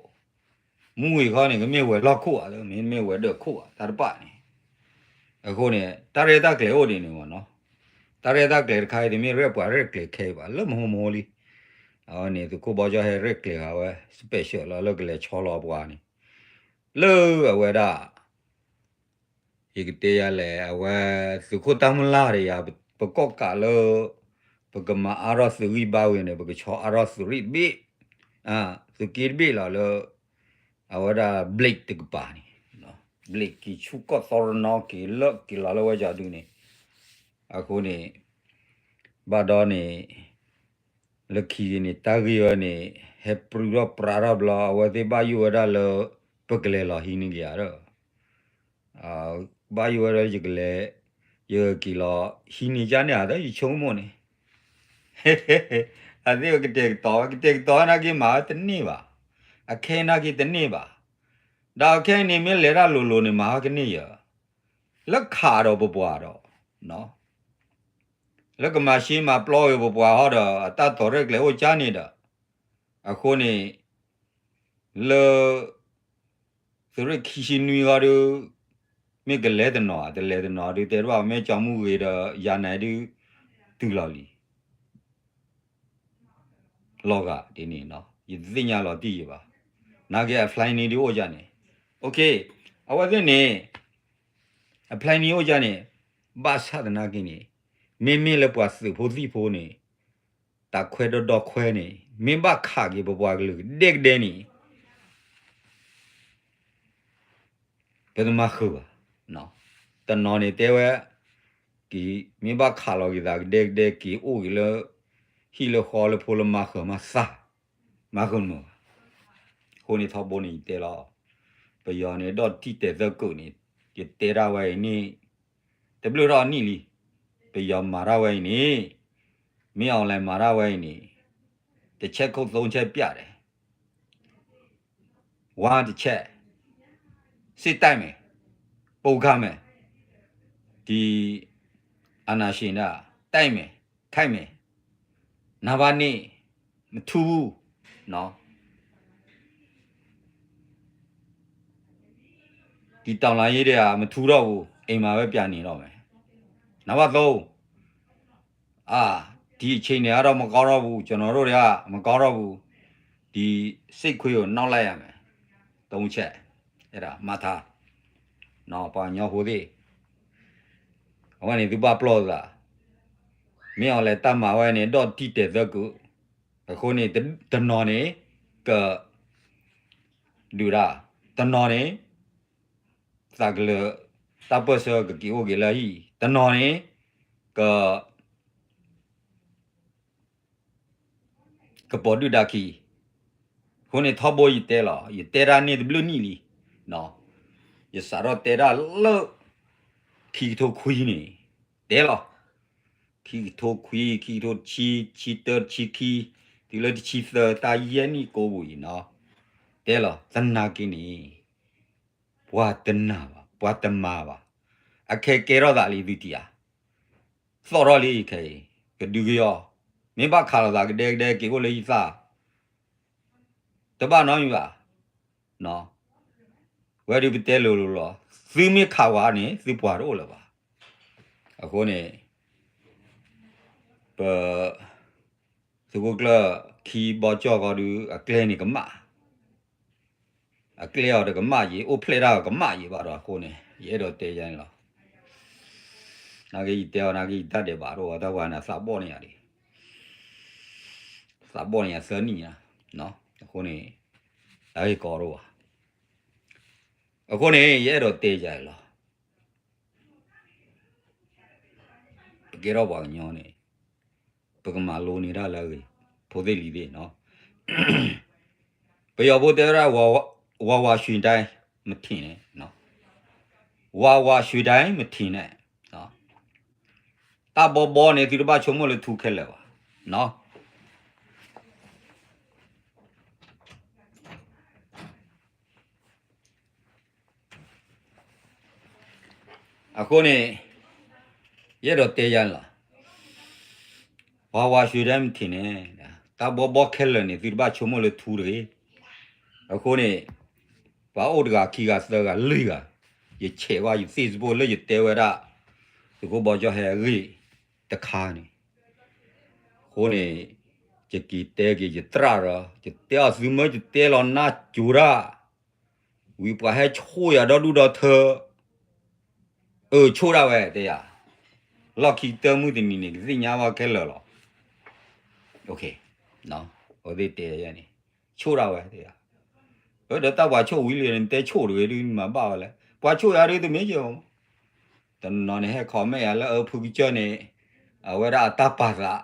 မူဝံၤခီန့ၣ် ကမ့ၢ်ဝဲၤလီၢ်ခိၣ်ဧါ မ့တမ့ၢ်ဝဲၤဒၢးခိၣ်ဧါ တၢ်တပာ်န့ၣ် အဃိန့ၣ် တၢ်ရဲၣ်တၢ်ကျဲၤအိၣ်ဒ်န့ၣ်မ့ၢ်နီၤ တၢ်ရဲၣ်တၢ်ကျဲၤတခါအံၤ တမ့ၢ်ရဲၣ်ပှၤရဲၣ်ကျဲၤခဲအံၤဘၣ် လၢမဟိမဟိလံ အဝဲန့ၣ် သုးခိၣ်ဘီကၠီဟဲရဲၣ်ကျဲၤဃာ်ဝဲ special လီၤလၢကလဲၤဆီလီၤပှၤန့ၣ် လၢအဝဲဒၣ် ယကတဲယၤလဲၣ် အဝဲ သုးခိၣ်တၢ်မုၢ်လၢ်ဒီးယၤ ပကီၣ်ကးလၢ ပကမၤအါထီၣ်သုးဂံၢ်ဘါဝံၤန့ၣ် ပကဆီအါထီၣ်သုးရ့ၣ်တဘ့ၣ် သုးက့တဘ့ၣ်လီၤလၢ အဝဲဒၣ် blade တကပၤန့ၣ် ဘျ့းက့ၤဆူကီၢ်သီရနီက့ၤလၢက့ၤလီၤလၢဝဲကၠီဒုန့ၣ်, အဃိန့ၣ် ဘၣ်ဒီးန့ၣ် လၢခံဂ့ၤန့ၣ် တၢ်ဂ့ၢ်ဝဲန့ၣ် ဟဲပြူထီၣ်ပြးထီၣ်ဘျီ အဝဲသ့ၣ်ဘၣ်ယိၣ်ဝဲဒၣ်လၢ ပကလဲၤလီၤဟံးန့ၢ်က့ၤဧါဒီး ဘၣ်ယိၣ်ဝဲဒၣ်ယကလဲၤ ယက့ၤလီၤ ဟံးန့ၢ်ကန့ၣ်ဧါဒီး ယဆိကမိၣ်န့ၣ် အသ့ၣ်ကတဲာ်ကတီၤဝဲ ကတဲာ်ကတီၤနာ်က့မၤဝဲတန့ၢ်ဘၣ်, အခဲနာ်က့တန့ၢ်ဘၣ်, ဒီးခဲအံၤန့ၣ် မ့ၢ်လဲၤတၢ်လိၤလိၤန့ၣ် မၤဟီကန့ၢ်ယၤ, လၢခးဒီးပပှၤဒီး လၢကမၤရှဲမၤပျီဂ့ၤပပှၤဟီဒီး အတၢ်တီၤရဲၣ်ကျဲၤအိၣ်ကန့ၣ်ဒီး, အဃိန့ၣ် လၢ သုးရ့ၣ်ခံဆံနွံဂီၢ်ဒုး မ့ၢ်ကလဲၤတနီၤ တလဲၤတနီၤဒုး တဲတဘၣ် မ့ၢ်ကၠီမုၢ်ဂ့ၤဒီး ယၤနဲဒုး တုၤလီၤလံ လီၤဂာ်ဒ်န့ၣ် ယတသ့ၣ်ညါလီၤတံၢ်ယံၤဘၣ်, နာ်က့အ planning ဒုးအိၣ်ကန့ၣ်, အဝဲသ့ၣ်န့ၣ် အ planning အိၣ်ကန့ၣ်, ဘၣ်ဆၣ်သနာ်က့န့ၣ် မ့မ့ၢ်လၢပှၤသုးဖိသံၣ်ဖိန့ၣ် တၢ်ခွဲဒီဒီခွဲန့ၣ် မ့ၢ်ဘၣ်ခးက့ၤပပှၤကလုာ်ကဒဲကဒဲန့ၣ် ပတမၤဃုာ်ဘၣ်, တနီၤန့ၣ်တဲဝဲ က့ၤ မ့ၢ်ဘၣ်ခးလီၤက့ၤသးကဒဲကဒဲ က့ၤအိၣ်က့ၤလၢ ဟံၣ်လၢဃီလၢဖိလၢမၤဃုာ်မၤသး, မၤဃုာ်မုာ်ဘၣ်, အဃိန့ၣ်ထီဘိန့ၣ်ယတဲလီၤ, ပယီၤန့ၣ် ဒီးတံၢ်တဲာ်သၢကုာ်န့ၣ် ယတဲဒၣ်ဝဲအံၤန့ၣ် တဘျုးထီၣ်အနံၣ်လံ, ပယီၤမၤတၢ်ဝဲအံၤန့ၣ် မ့ၢ် online မၤတၢ်ဝဲအံၤန့ၣ် တစ်ချက်ခုတ်သုံးချက်ပြတယ်, ဝါတစ်ချက်, စစ်တိုက်မယ်, ပုတ်ခတ်မယ်, ဒီ အာဏာရှင် တိုက်မယ်, ခိုက်မယ်, နံပါတ်နှစ် မထူဘူးနော်, ဒီတော်လှန်ရေးတွေက မထူတော့ဘူး, အိမ်မှာပဲပြန်နေတော့မယ်, နံပါတ်သုံး အာ, ဒီအခြေအနေကတော့ မကောင်းတော့ဘူး, ကျွန်တော်တို့တွေက မကောင်းတော့ဘူး, ဒီစစ်ခွေးကို နှုတ်လိုက်ရမယ်, သုံးချက်, အဲ့ဒါမှတ်ထားနော်, ပှၤကညီဖိသ့ၣ်, အဝဲန့ၣ် သုဘၣ်ပျီၢ်သး, မ့ၢ် online တၢ်မၤဝဲန့ၣ် ဒီးတံၢ်တဲာ်သၢကုာ်, အဃိန့ၣ် တနီၤန့ၣ် က ဒုၣ်ဒါ, တနီၤန့ၣ် သးကလၢၤ တၢ်ပၢၢ်ဆၢကက့ၤအိၣ်က့ၤလၢဟံၣ်, တနီၤန့ၣ် က ကပိာ်ဒုၣ်ဒါခံ, အဃိန့ၣ်ထီဘိယတဲလီၤ, ယတဲတၢ်န့ၣ်တဘျုးနံၣ်လံ, ယစးထီၣ်တဲတၢ်လၢ ခံကထိခွံန့ၣ်, တဲလီၤ, ခံကထိခွံ, ခံကထိတဆံ, တဆံတၢ, တဆံခံ, တုၤလၢတဆံသၢ, တၢ်ယဲၢ်နံၣ်ကိးပူၤအံၤနီၤ, တဲလီၤ, သနာ်က့န့ၣ် ပှၤတနာ်ဘၣ်, ပှၤတမၤဘၣ်, အခဲကဲထီၣ်သးလံသုတံၢ်ဧါ, သီၣ်ထီၣ်လံခဲအံၤ, ကဒုကယီ, မ့ၢ်ဘၣ်ခးလိာ်သးကဒဲကဒဲက့ၤအိၣ်လၢဟံၣ်သၣ်, တဘၣ်နီတမံၤဘၣ်, ဝဲဒုးပတဲလိၤလိၤလီၤ, သုမ့ၢ်ခးဝဲန့ၣ် သုပှၤတအိၣ်လၢၤဘၣ်, အဃိန့ၣ် ပ သုးခိၣ်ကျၢၢ်ခံဘီကၠီၣ်ဃီဒုး အကျဲန့ၣ်ကမၣ်, အကျဲအီၤတကမၣ်ယံၤ, အိၣ်ဖျဲၣ်တၢ်ကမၣ်ယံၤဘၣ်ဒီးအဃိန့ၣ် ယအဲၣ်ဒိးတဲယၤန့ၣ်လီၤ, နာ်က့ယတဲအီၤ နာ်က့ယတၢ်ဒဲးဘးတအိၣ်ဘၣ်, တၢ်ဝဲန့ၣ်သးဘီၣ်န့ၢ်ယၤဒံး, သးဘီၣ်န့ၢ်ယၤသၢနံၣ်ညါ, အဃိန့ၣ် တၢ်ဂ့ၢ်ကီတအိၣ်ဘၣ်, အဃိန့ၣ် ယအဲၣ်ဒိးတဲယၤလီၤ ပကဲထီၣ်ပှၤကညီန့ၣ် ပကမၤလိန့ၢ်တၢ်လၢအဂ့ၤ, ဖိသ့ၣ်လံၤသ့ၣ်နီၤ, ပယီၤဖိတဲဝဲဒၣ် ဝါဝါရွှေတိုင်းမထင်နဲ့, ဝါဝါရွှေတိုင်းမထင်နဲ့, တၢ်ဘီဘီန့ၣ် သုတဘၣ်ဆိကမိၣ်လၢထူခဲလၢာ်ဘၣ်, အဃိန့ၣ် ယအဲၣ်ဒိးတဲယၤန့ၣ်လီၤ, ဝါဝါရွှေတိုင်းမထင်နဲ့, တၢ်ဘီဘီခဲလၢာ်န့ၣ် သုတဘၣ်ဆိကမိၣ်လၢထူတဂ့ၤ, အဃိန့ၣ် ပှၤအိၣ်တဂၤခံဂၤသၢဂၤ လွံၢ်ဂၤ, ယဆဲးကွၢ်ယ Facebook လၢယတဲဝဲဒၣ် သုးခိၣ်ဘီကၠီၣ်ဟဲအဂ့ၢ်တခါန့ၣ်, အဃိန့ၣ် ယက့ၤတဲက့ၤယသရၣ်ဒီး ယတဲအီၤ သုမ့ၢ်တတဲလီၤနၢ်ကၠိတၢ် ဝံၤပှၤဟဲဆိၣ်ယၤဒီဒူၣ်ဒီထၢ, အၢ ဆိၣ်ဒၣ်ဝဲတဲယၤ, လီၢ်ခံကတၢၢ်မုၢ်တနံၤန့ၣ် ကသ့ၣ်ညါဘၣ်ခဲလၢာ်လီၤ, အဝဲသ့ၣ်တဲန့ၣ်, ဆိၣ်ဒၣ်ဝဲတဲယၤ, အၢ ဒီးတၢ်ပှၤဆိၣ်ဝံၤလံန့ၣ် နတဲဆိၣ်တဂ့ၤဒုး နမၤဘၣ်ဝဲလဲၣ်, ပှၤဆိၣ်ယၤဒုးတမ့ၢ်ယဲၢ်, တနီၤန့ၣ်ဟဲ comment ယၤလၢအဖုကစၢၢ်န့ၣ် အဝဲဒၣ်အတၢ်ပာ်သး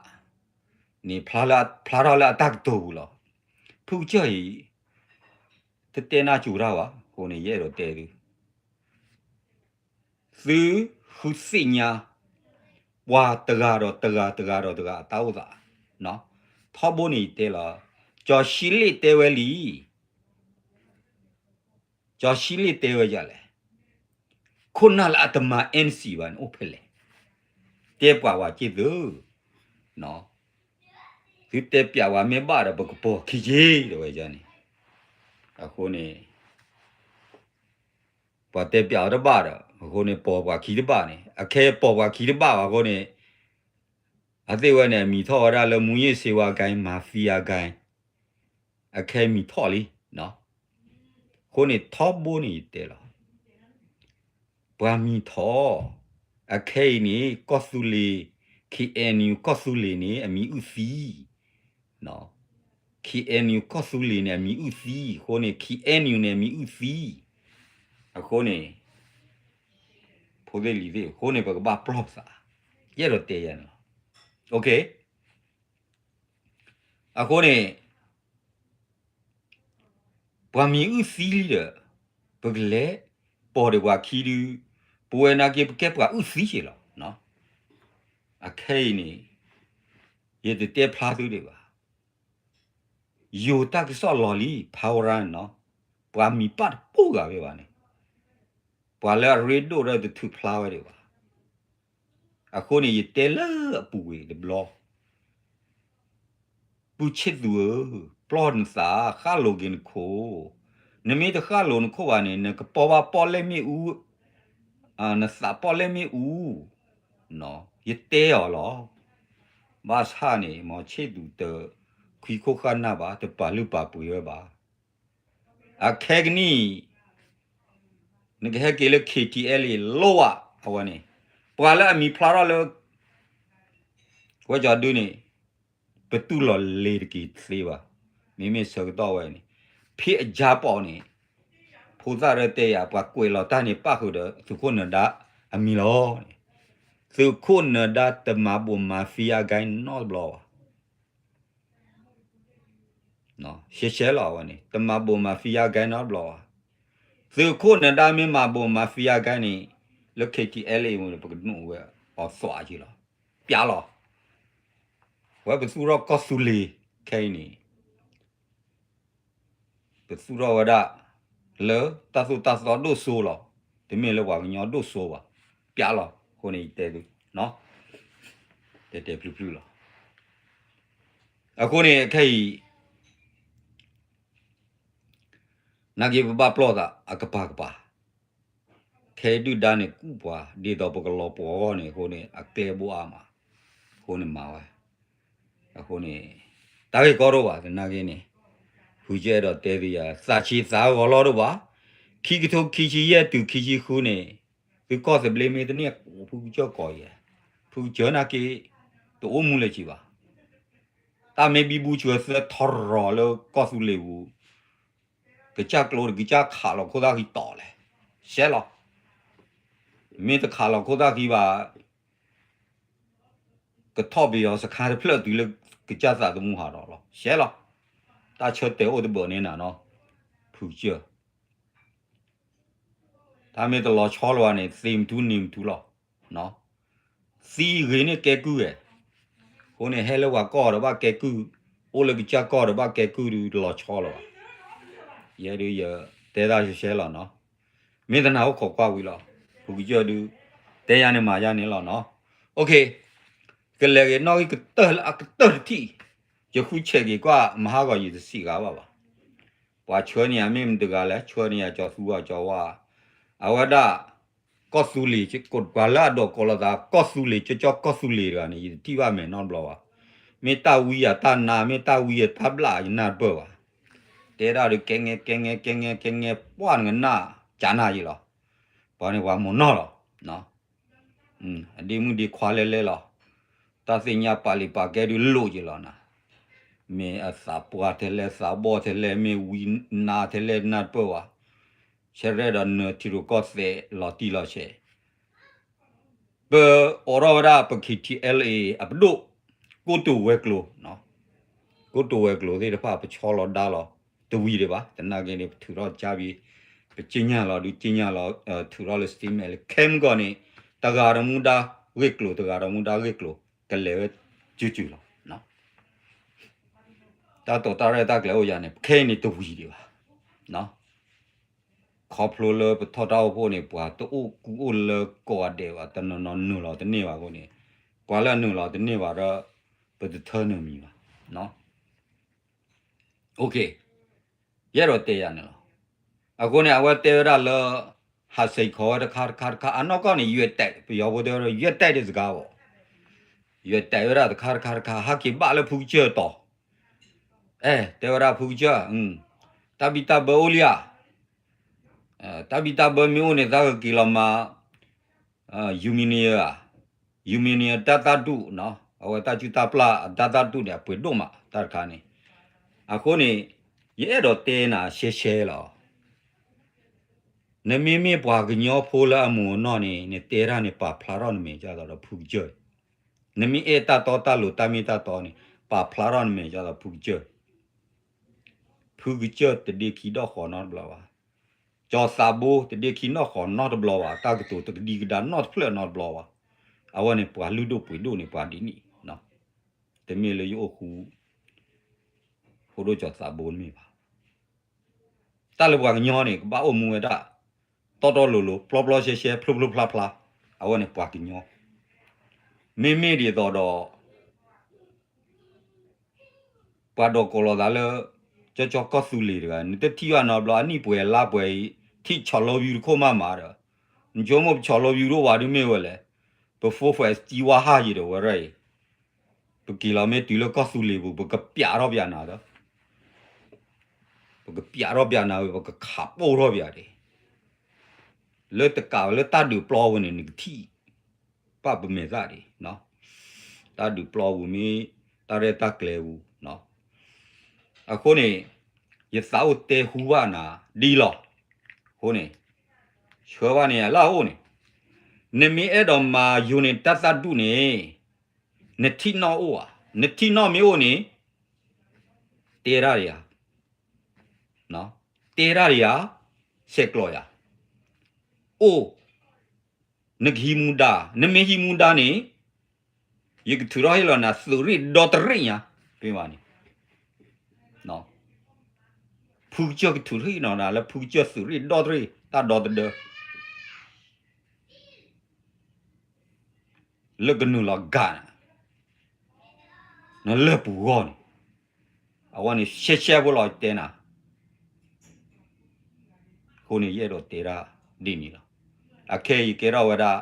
န့ၣ် ဖျါထီၣ်လၢအတၢ်ကတိၤပူၤလီၤ. ဖုကစၢၢ်အံၤ တတဲနၢ်စူၤတၢ်ဘၣ်, အဃိန့ၣ် ယအဲၣ်ဒိးတဲသု သုဃုသ့ၣ်ညါ ပှၤတဂၤဒီးတဂၤ တဂၤဒီးတဂၤအတၢ်အိၣ်သး, ထီဘိန့ၣ်ယတဲလီၤ, ကၠီၤရှံလ့ၣ်တဲဝဲလံ, ကၠီၤရှံလ့ၣ်တဲဝဲဒ်လဲၣ်, ခိၣ်နၢ်လၢအတမၤ NCA ဘၣ်န့ၣ် အိၣ်ဖဲလဲၣ်, တဲပှၤဝဲက့ၢ်သု သုတဲပျးဝဲမ့ၢ်ဘၣ်ဒီး ပကပိာ်ခံက့ၤ တဲဝဲန့ၣ်, အဃိန့ၣ် ပှၤတဲပျးအီၤတဘၣ်ဒီး အဃိန့ၣ် ပိာ်ပှၤခံတဘၣ်န့ၣ် အခဲပိာ်ပှၤခံတဘၣ်ဘၣ်အဃိန့ၣ် အသ့ၣ်ဝဲန့ၣ် အမံၤထီၣ်ဝဲဒၣ်လၢ မူးယစ်ဆေးဝါးဂိုဏ်း mafia ဂိုဏ်း, အခဲမံၤထီၣ်လံ, အဃိန့ၣ် ထီဘိန့ၣ်ယတဲလီၤ ပှၤမံၤထီၣ်, အခဲအံၤန့ၣ် ကီၢ်သူလ့ၤ KNU ကီၢ်သူလ့ၤန့ၣ် အမံၤအုၣ်သံ, KNU ကီၢ်သူလ့ၤန့ၣ် အမံၤအုၣ်သံ, အဃိန့ၣ် KNU န့ၣ် အမံၤအုၣ်သံ, အဃိန့ၣ် ဖိသ့ၣ်လံၤသ့ၣ် အဃိန့ၣ် ပကဘၣ်ပျီၢ်ပသး, ယအဲၣ်ဒိးတဲယၤန့ၣ်လီၤ. အဃိန့ၣ် ပှၤမံၤအုၣ်သံလံဒီး ပကလဲၤပိာ်ဒံးပှၤခံဒု, ပဝဲနာ်က့ ပကဲပှၤအုၣ်သံက့ၤလီၤ. အခဲအံၤန့ၣ် ယတတဲဖျါသုဒံးဘၣ်, ယိၤတၢ်ကစီၣ်လီၤလံ ဖးဝရၣ်နီၤ, ပှၤမံၤပၢ်တပူၤဂၤဝဲဘၣ်န့ၣ်, ပှၤလၢအရ့ဒိၣ်ဒီးတထုးဖျါဝဲဒံးဘၣ်. အဃိန့ၣ် ယတဲလၢအပူၤကွံာ်တဘျီ, ပုၢ်ဆ့ၣ်သူဧၢ, ပျီၢ်နသး, ဃၣ်လိၤက့ၤနခိၣ်, နမ့ၢ်တဃၣ်လိၤနခိၣ်ဘၣ်န့ၣ် နကပီၢ်ဘၣ်ပီၣ်လဲၣ်မ့ၣ်အူ, နသးပီၣ်လဲၣ်မ့ၣ်အူ, ယတဲအီၤလီၤ. ဘၣ်ဆၣ်န့ၣ် မ်ဆ့ၣ်သူတခွံခိၣ်ဃၣ်နၢ်ဘၣ်, တပာ်လုၢ်ပာ်ပှ့ၤဝဲဘၣ်. အခဲကနံၣ် နကဟဲက့ၤလၢ KTLA လိၣ်ဘၣ်အဝဲန့ၣ်, ပှၤလၢအမံၤဖျါထီၣ်လၢ ဝဲကၠီၤဒုန့ၣ် ပတူၢ်လိာ်လ့ၤတက့ၤသ့ဘၣ်. မ့မ့ၢ်ဆၢကတီၢ်ဝဲန့ၣ် ဖဲအယါပီးန့ၣ် ဖိသၣ်ရဲၣ်တဲယၤ ပှၤကွဲးလီၤတၢ်န့ၣ် ပၣ်ဃုာ်ဒီးသုးခိၣ်နၢၤဒါအမံၤလီၤ. သုးခိၣ်နၢၤဒါတမၤဘိးမၤသံအဂၤနီတဘျီဘၣ်. ရှဲရှဲလီၤအဝဲန့ၣ် တမၤဘိးမၤသံအဂၤနီတဘျီဘၣ်. သုးခိၣ်နၢၤဒါမ့ၢ်မၤဘိးမၤသံအဂၤန့ၣ် လၢ KTLA အံၤ ပကဒိးဝဲအီၤသွးက့ၤလီၤ. ပျးလီၤ. ဝဲပသူၣ်ထီၣ်ကီၢ်သူလ့ၤခဲအံၤန့ၣ် ပသူၣ်ထီၣ်ဝဲဒၣ် လၢတၢ်သိၣ်တၢ်သီဒိၣ်စိလီၤ. တမ့ၢ်လၢပှၤကညီဒိၣ်စိဘၣ်. ပျးလီၤ. အဃိန့ၣ် ယတဲသု တဲတဲဖျုဖျုလီၤ. အဃိန့ၣ် ခဲအံၤ နာ်က့ပဘၣ်ပျီၢ်သးအကပၤကပၤ, ခဲဒုၣ်ဒါန့ၣ်ကူၣ်ပှၤ ဒ်သိးပကလီၤပှီၢ်အဂီၢ်န့ၣ် အဃိန့ၣ် အကျဲဘိအါမး, အဃိန့ၣ်မၤဝဲ, အဃိန့ၣ် တၢ်ဂ့ၢ်ကီဒိၣ်ဘၣ် သနာ်က့န့ၣ်, ဖုကစၢ်အဲၣ်ဒိးတဲသုယၤ သးဆံးသးဂီၤလီၢ်ဒိၣ်ဘၣ်, ခံကထိခံဆံယဲၢ်တုၤခံဆံဃုန့ၣ်, သုကီၢ်သဘျ့မ့ၢ်တန့ၢ် ဖုကစၢ်ကိးယဲၢ်, ဖုကစၢ်နာ်က့ တအိၣ်မူလၢၤက့ၤဘၣ်. တၢ်မ့ၢ်ဘံဘူဆှၢသၢထီရီၤလၢကီၢ်သူလ့ၤပူၤ, ကစၢ်ကျိဒီးကစၢ်ခးလီၤခိၣ်သၣ်ဃံတီၤလဲၣ်, ရှဲလီၤ. မ့ၢ်တခးလီၤခိၣ်သၣ်ဃံဘၣ် ကထီၣ်ပယီၤစခါတဖျၢၣ်တုၤလၢကစၢ်သးသမူဟးထီၣ်လီၤ. ရှဲလီၤ. တၢ်ဆၢတဲာ်အိၣ်တဘၣ်န့ၣ်နၤနီၤ, ဖုကစၢ် တၢ်မ့ၢ်တလီၤဆီလၢၤဘၣ်န့ၣ် သ့မထူန့ၣ်မထူလီၤ. သံဂ့ၤန့ၢ်ကဲကုၢ်ဝဲ, အဃိန့ၣ် ဟဲလၢပှၤကီၢ်ဒီးဘၣ်ကဲကုၢ်, အိၣ်လၢကစၢ်ကီၢ်ဒီးဘၣ်ကဲကုၢ်ဒုးတလီၤဆီလၢၤဘၣ်. ယဲဒုးယတဲတၢ်ရှဲရှဲလီၤနီၤ. မ့ၢ်တနာ်အိၣ်ခိးကွၢ်ဝံၤလီၤ. ဖုကစၢ်ဒုး တဲယၤန့ၣ်မၤယၤန့ၣ်လီၤနီၤ. ကလဲၤက့ၤနီၣ်ဂံၢ်ကတၢၢ်လၢအကတၢၢ်တထံၣ်, ယဃုဆဲးက့ၤကွၢ်မဟါဂီၤယတစံးဂၤဘၣ်ဘၣ်. ပှၤဆှၢန့ၢ်ယၤမ့ၢ်မတဂၤလဲၣ်, ဆှၢန့ၢ်ယၤကၠီၤသူအီၤကၠီၤဝါ, အဝဲဒၣ် ကီၢ်သူလ့ၤ ပှၤလၢအဒိးကိးလိာ်သး ကီၢ်သူလ့ၤ ကၠီကၠီကီၢ်သူလ့ၤတဂၤန့ၣ် ယတထံၣ်ဘၣ်မဲာ်နီတဘျီဘၣ်. မ့ၢ်တၢ်ဝံယၤတၢ်နါ မ့ၢ်တၢ်ဝံယၤတၢ်ဘျၣ် ယနၢ်တပၢၢ်ဘၣ်. တဲဒၣ်ဒီး ကဲငဲ ကဲငဲ ကဲငဲ ကဲငဲ ပှၢ်နကနၣ် ကနၣ်ယံလီၤ. ပှၤန့ၣ်ပှၤမိၢ်နီၢ်လီၤ. အဒ့မုၣ်ဒ့ခွါလဲလဲလီၤ. တၢ်သ့ၣ်ညါပာ်လံာ်ပာ်ကဲဒုးလိၣ်ယံလီၤနၤ. မ့ၢ်အသးပှၢ်ထဲလဲၣ် သးဘီၣ်ထဲလဲၣ် မ့ၢ်ဝံနါထဲလဲၣ် နၢ်တပၢၢ်ဘၣ်. ဆဲရဲၣ်ဒီးနၢၤထံရူၢ်ကီၢ်သဲးလီၤတံၢ်လီၤဆဲး, ပအိးထီၣ်ဝဲဒၣ်ပ K T L A အပဒိၣ်, ကိတိာ်ဝဲၤကျိၤ, ကိတိာ်ဝဲၤကျိၤသ့ၣ်တဖၣ် ပဆီလီၤဒါလီၤ တဝံၤဒံးဘၣ်. သနာ်က့န့ၣ် ပထုးထီၣ်ကၠါဘံ, ပက့ညါလီၤဒုးက့ညါလီၤ, ထုးထီၣ်လၢ statement လၢ ခဲမုၢ်ကီၢ်န့ၣ် တဂၤဒီးမူဒါဂ့ၢ်ကျိၤ တဂၤဒီးမူဒါဂ့ၢ်ကျိၤ ကလဲၤဝဲစုာ်စုာ်လီၤ. တၢ်တိာ်တၢ်ရဲၣ်တၢ်ကျဲၤအိၣ်ယၤန့ၣ် ခဲအံၤန့ၣ်တဝံၤဒံးဘၣ်. ခီဖျိလၢပထီၣ်တၢ်အိၣ်ဖှိၣ်န့ၣ် ပှၤတအိၣ်ကူအိၣ်လၢကိးဂၤဒဲးဘၣ်, တနီၤနီၤနုာ်လီၤတန့ၢ်ဘၣ်အဃိန့ၣ်, ပှၤလၢအနုာ်လီၤတန့ၢ်ဘၣ်ဒီး ပတထၢနုာ်မံၤဘၣ်. OK, ယအဲၣ်ဒိးတဲယၤန့ၣ်လီၤ. အဃိန့ၣ် အဝဲတဲဝဲဒၣ်လၢ ဟးစံးခိးဝဲတခါတခါတခါ အနီၢ်ကီၢ်န့ၣ် ရွဲၣ်တဲး ပယီၤဖိတဲဝဲဒၣ် ရွဲၣ်တဲး တစကားဘၣ်, ရွဲၣ်တဲးဝဲဒၣ်တခါတခါတခါ ဟးက့ၤဘၣ်လၢဖုကစၢၢ်တီၤ, အဲ တဲဝဲဒၣ်ဖုကစၢၢ်, တၢ်ဘံၣ်တၢ်ဘၢအိၣ်လံဧါ, တၢ်ဘံၣ်တၢ်ဘၢမ့ၢ်အိၣ်န့ၣ် သးကက့ၤလီၤမၤ ယူမံနံဧါ, ယူမံနံတၢ်သၣ်ဒူၣ်နီၤ, အဝဲတၢ်စုၣ်တၢ်ပျၢ်အတၢ်သၣ်ဒူၣ်န့ၣ် အပှ့ၤဒိၣ်မး တၢ်တခါန့ၣ်. အဃိန့ၣ် ယအဲၣ်ဒိးတဲနၤရှဲရှဲလီၤ. နမ့မ့ၢ်ပှၤကညီဖိလၢအမုာ်အနီၢ်န့ၣ် နတဲတၢ်န့ၣ် ပာ်ဖျါထီၣ်နမဲာ်ကၢ်သိးဒီးဖုကစၢၢ်, နမ့ၢ်အဲၣ်တၢ်တီတၢ်လိၤတၢ်မ့ၢ်တၢ်တီန့ၣ် ပာ်ဖျါထီၣ်နမဲာ်ကၢ်သိးဖုကစၢၢ် ဖုကစၢၢ်တဒ့ခံဒီၣ်ဃီၤနီတဘျီဘၣ်. ကၠီၤသးဘိတဒ့ခံနီၣ်ဃီၤနီတဘျီဘၣ်, တၢ်ကတိၤတကဒံကဒါနီတဖျၢၣ်နီတဘျီဘၣ်. အဝဲန့ၣ်ပှၤလုၢ်ဒိၣ်ပှ့ၤဒိၣ်န့ၣ်ပှၤဒ်န့ၣ်, တမ့ၢ်လၢယအိၣ်ဃူ ဖိဒိၣ်ကၠီၤသးဘိတမ့ၢ်ဘၣ်. တၢ်လၢပှၤကညီန့ၣ် ကဘၣ်အိၣ်မူဝဲဒၣ် တီတီလိၤလိၤ ပျီပျီရှဲရှဲ ဖျိဖျိဖျါဖျါ, အဝဲန့ၣ်ပှၤကညီ မ့မ့ၢ်ဒ်သိးဒီး ပှၤဒိးကိးလီၤသးလၢ ကၠီကၠီကီၢ်သူလ့ၤတဂၤ, နတထံၣ်ဘၣ်နီတဘျီ အနံၣ်ပှဲၤလါပှဲၤအံၤ ထံၣ်ဆီလီၤဝံၤတခိၣ်မးမးဒီး, နဆိကမိၣ်ပဆီလီၤဝံၤတအိၣ်ဘၣ်ဒ်မ့ၢ်ဝဲလဲၣ်, ပ phone ဖဲစတံဝါဟၣ်ယံၤဒီးဝဲရၣ်အံၤ, ပက့ၤလီၤမ့ၢ်တုၤလၢကီၢ်သူလ့ၤပူၤ ပကပျးထီၣ်ပျးနၤဒီး ပကပျးထီၣ်ပျးနၤဝံၤ ပကခးပိၢ်ထီၣ်ပျးဒံး, လၢတကးဝဲလၢတၢ်ဒုးပျီပူၤန့ၣ် နကထံၣ် ဘၣ်ပမဲာ်သၣ်ဒံး, တၢ်ဒုးပျီပူၤမ့ၢ် တၢ်ရဲၣ်တၢ်ကျဲၤပူၤ, အဃိန့ၣ် ယသးအိၣ်တဲဟူဘၣ်နၤဒ်လီၤ. အဃိန့ၣ် ဆှၢဘၣ်န့ၣ်အလၢအအိၣ်န့ၣ်, နမ့ၢ်အဲၣ်ဒိးမၤယိၤန့ၣ် တၢ်သၣ်ဒူၣ်န့ၣ် နထံၣ်နီၣ်အိၣ်ဧါ, နထံၣ်နီၣ်မ့ၢ်အိၣ်န့ၣ် တဲတၢ်ဒံးဧါ, တဲတၢ်ဒံးဧါ, ဆဲးကျိးယၤ, အိၣ်, နကဟံးမူဒါ, နမ့ၢ်ဟံးမူဒါန့ၣ် ယကထုးထီၣ်ဟ့ၣ်လီၤနၤသုးရ့ၣ်ဒီတရ့ၣ်ညါ, ဖဲဘၣ်န့ၣ် ဖုကစၢၢ်ကထုးထီၣ်ဟ့ၣ်လီၤနၤလၢ ဖုကစၢၢ်သုးရ့ၣ်ဒီတရ့ၣ် တၢ်ဒီသဒၢ လၢကနုာ်လီၤကၤနၤ နလၢၢ်ပူၤဂီၢ်န့ၣ်, အဝဲန့ၣ်ရှဲရှဲဖိလီၤတဲနၤ, အဃိန့ၣ် ယအဲၣ်ဒိးတဲတၢ်ဒ်န့ၣ်လီၤ. အခဲအံၤယကဲထီၣ်ဝဲဒၣ်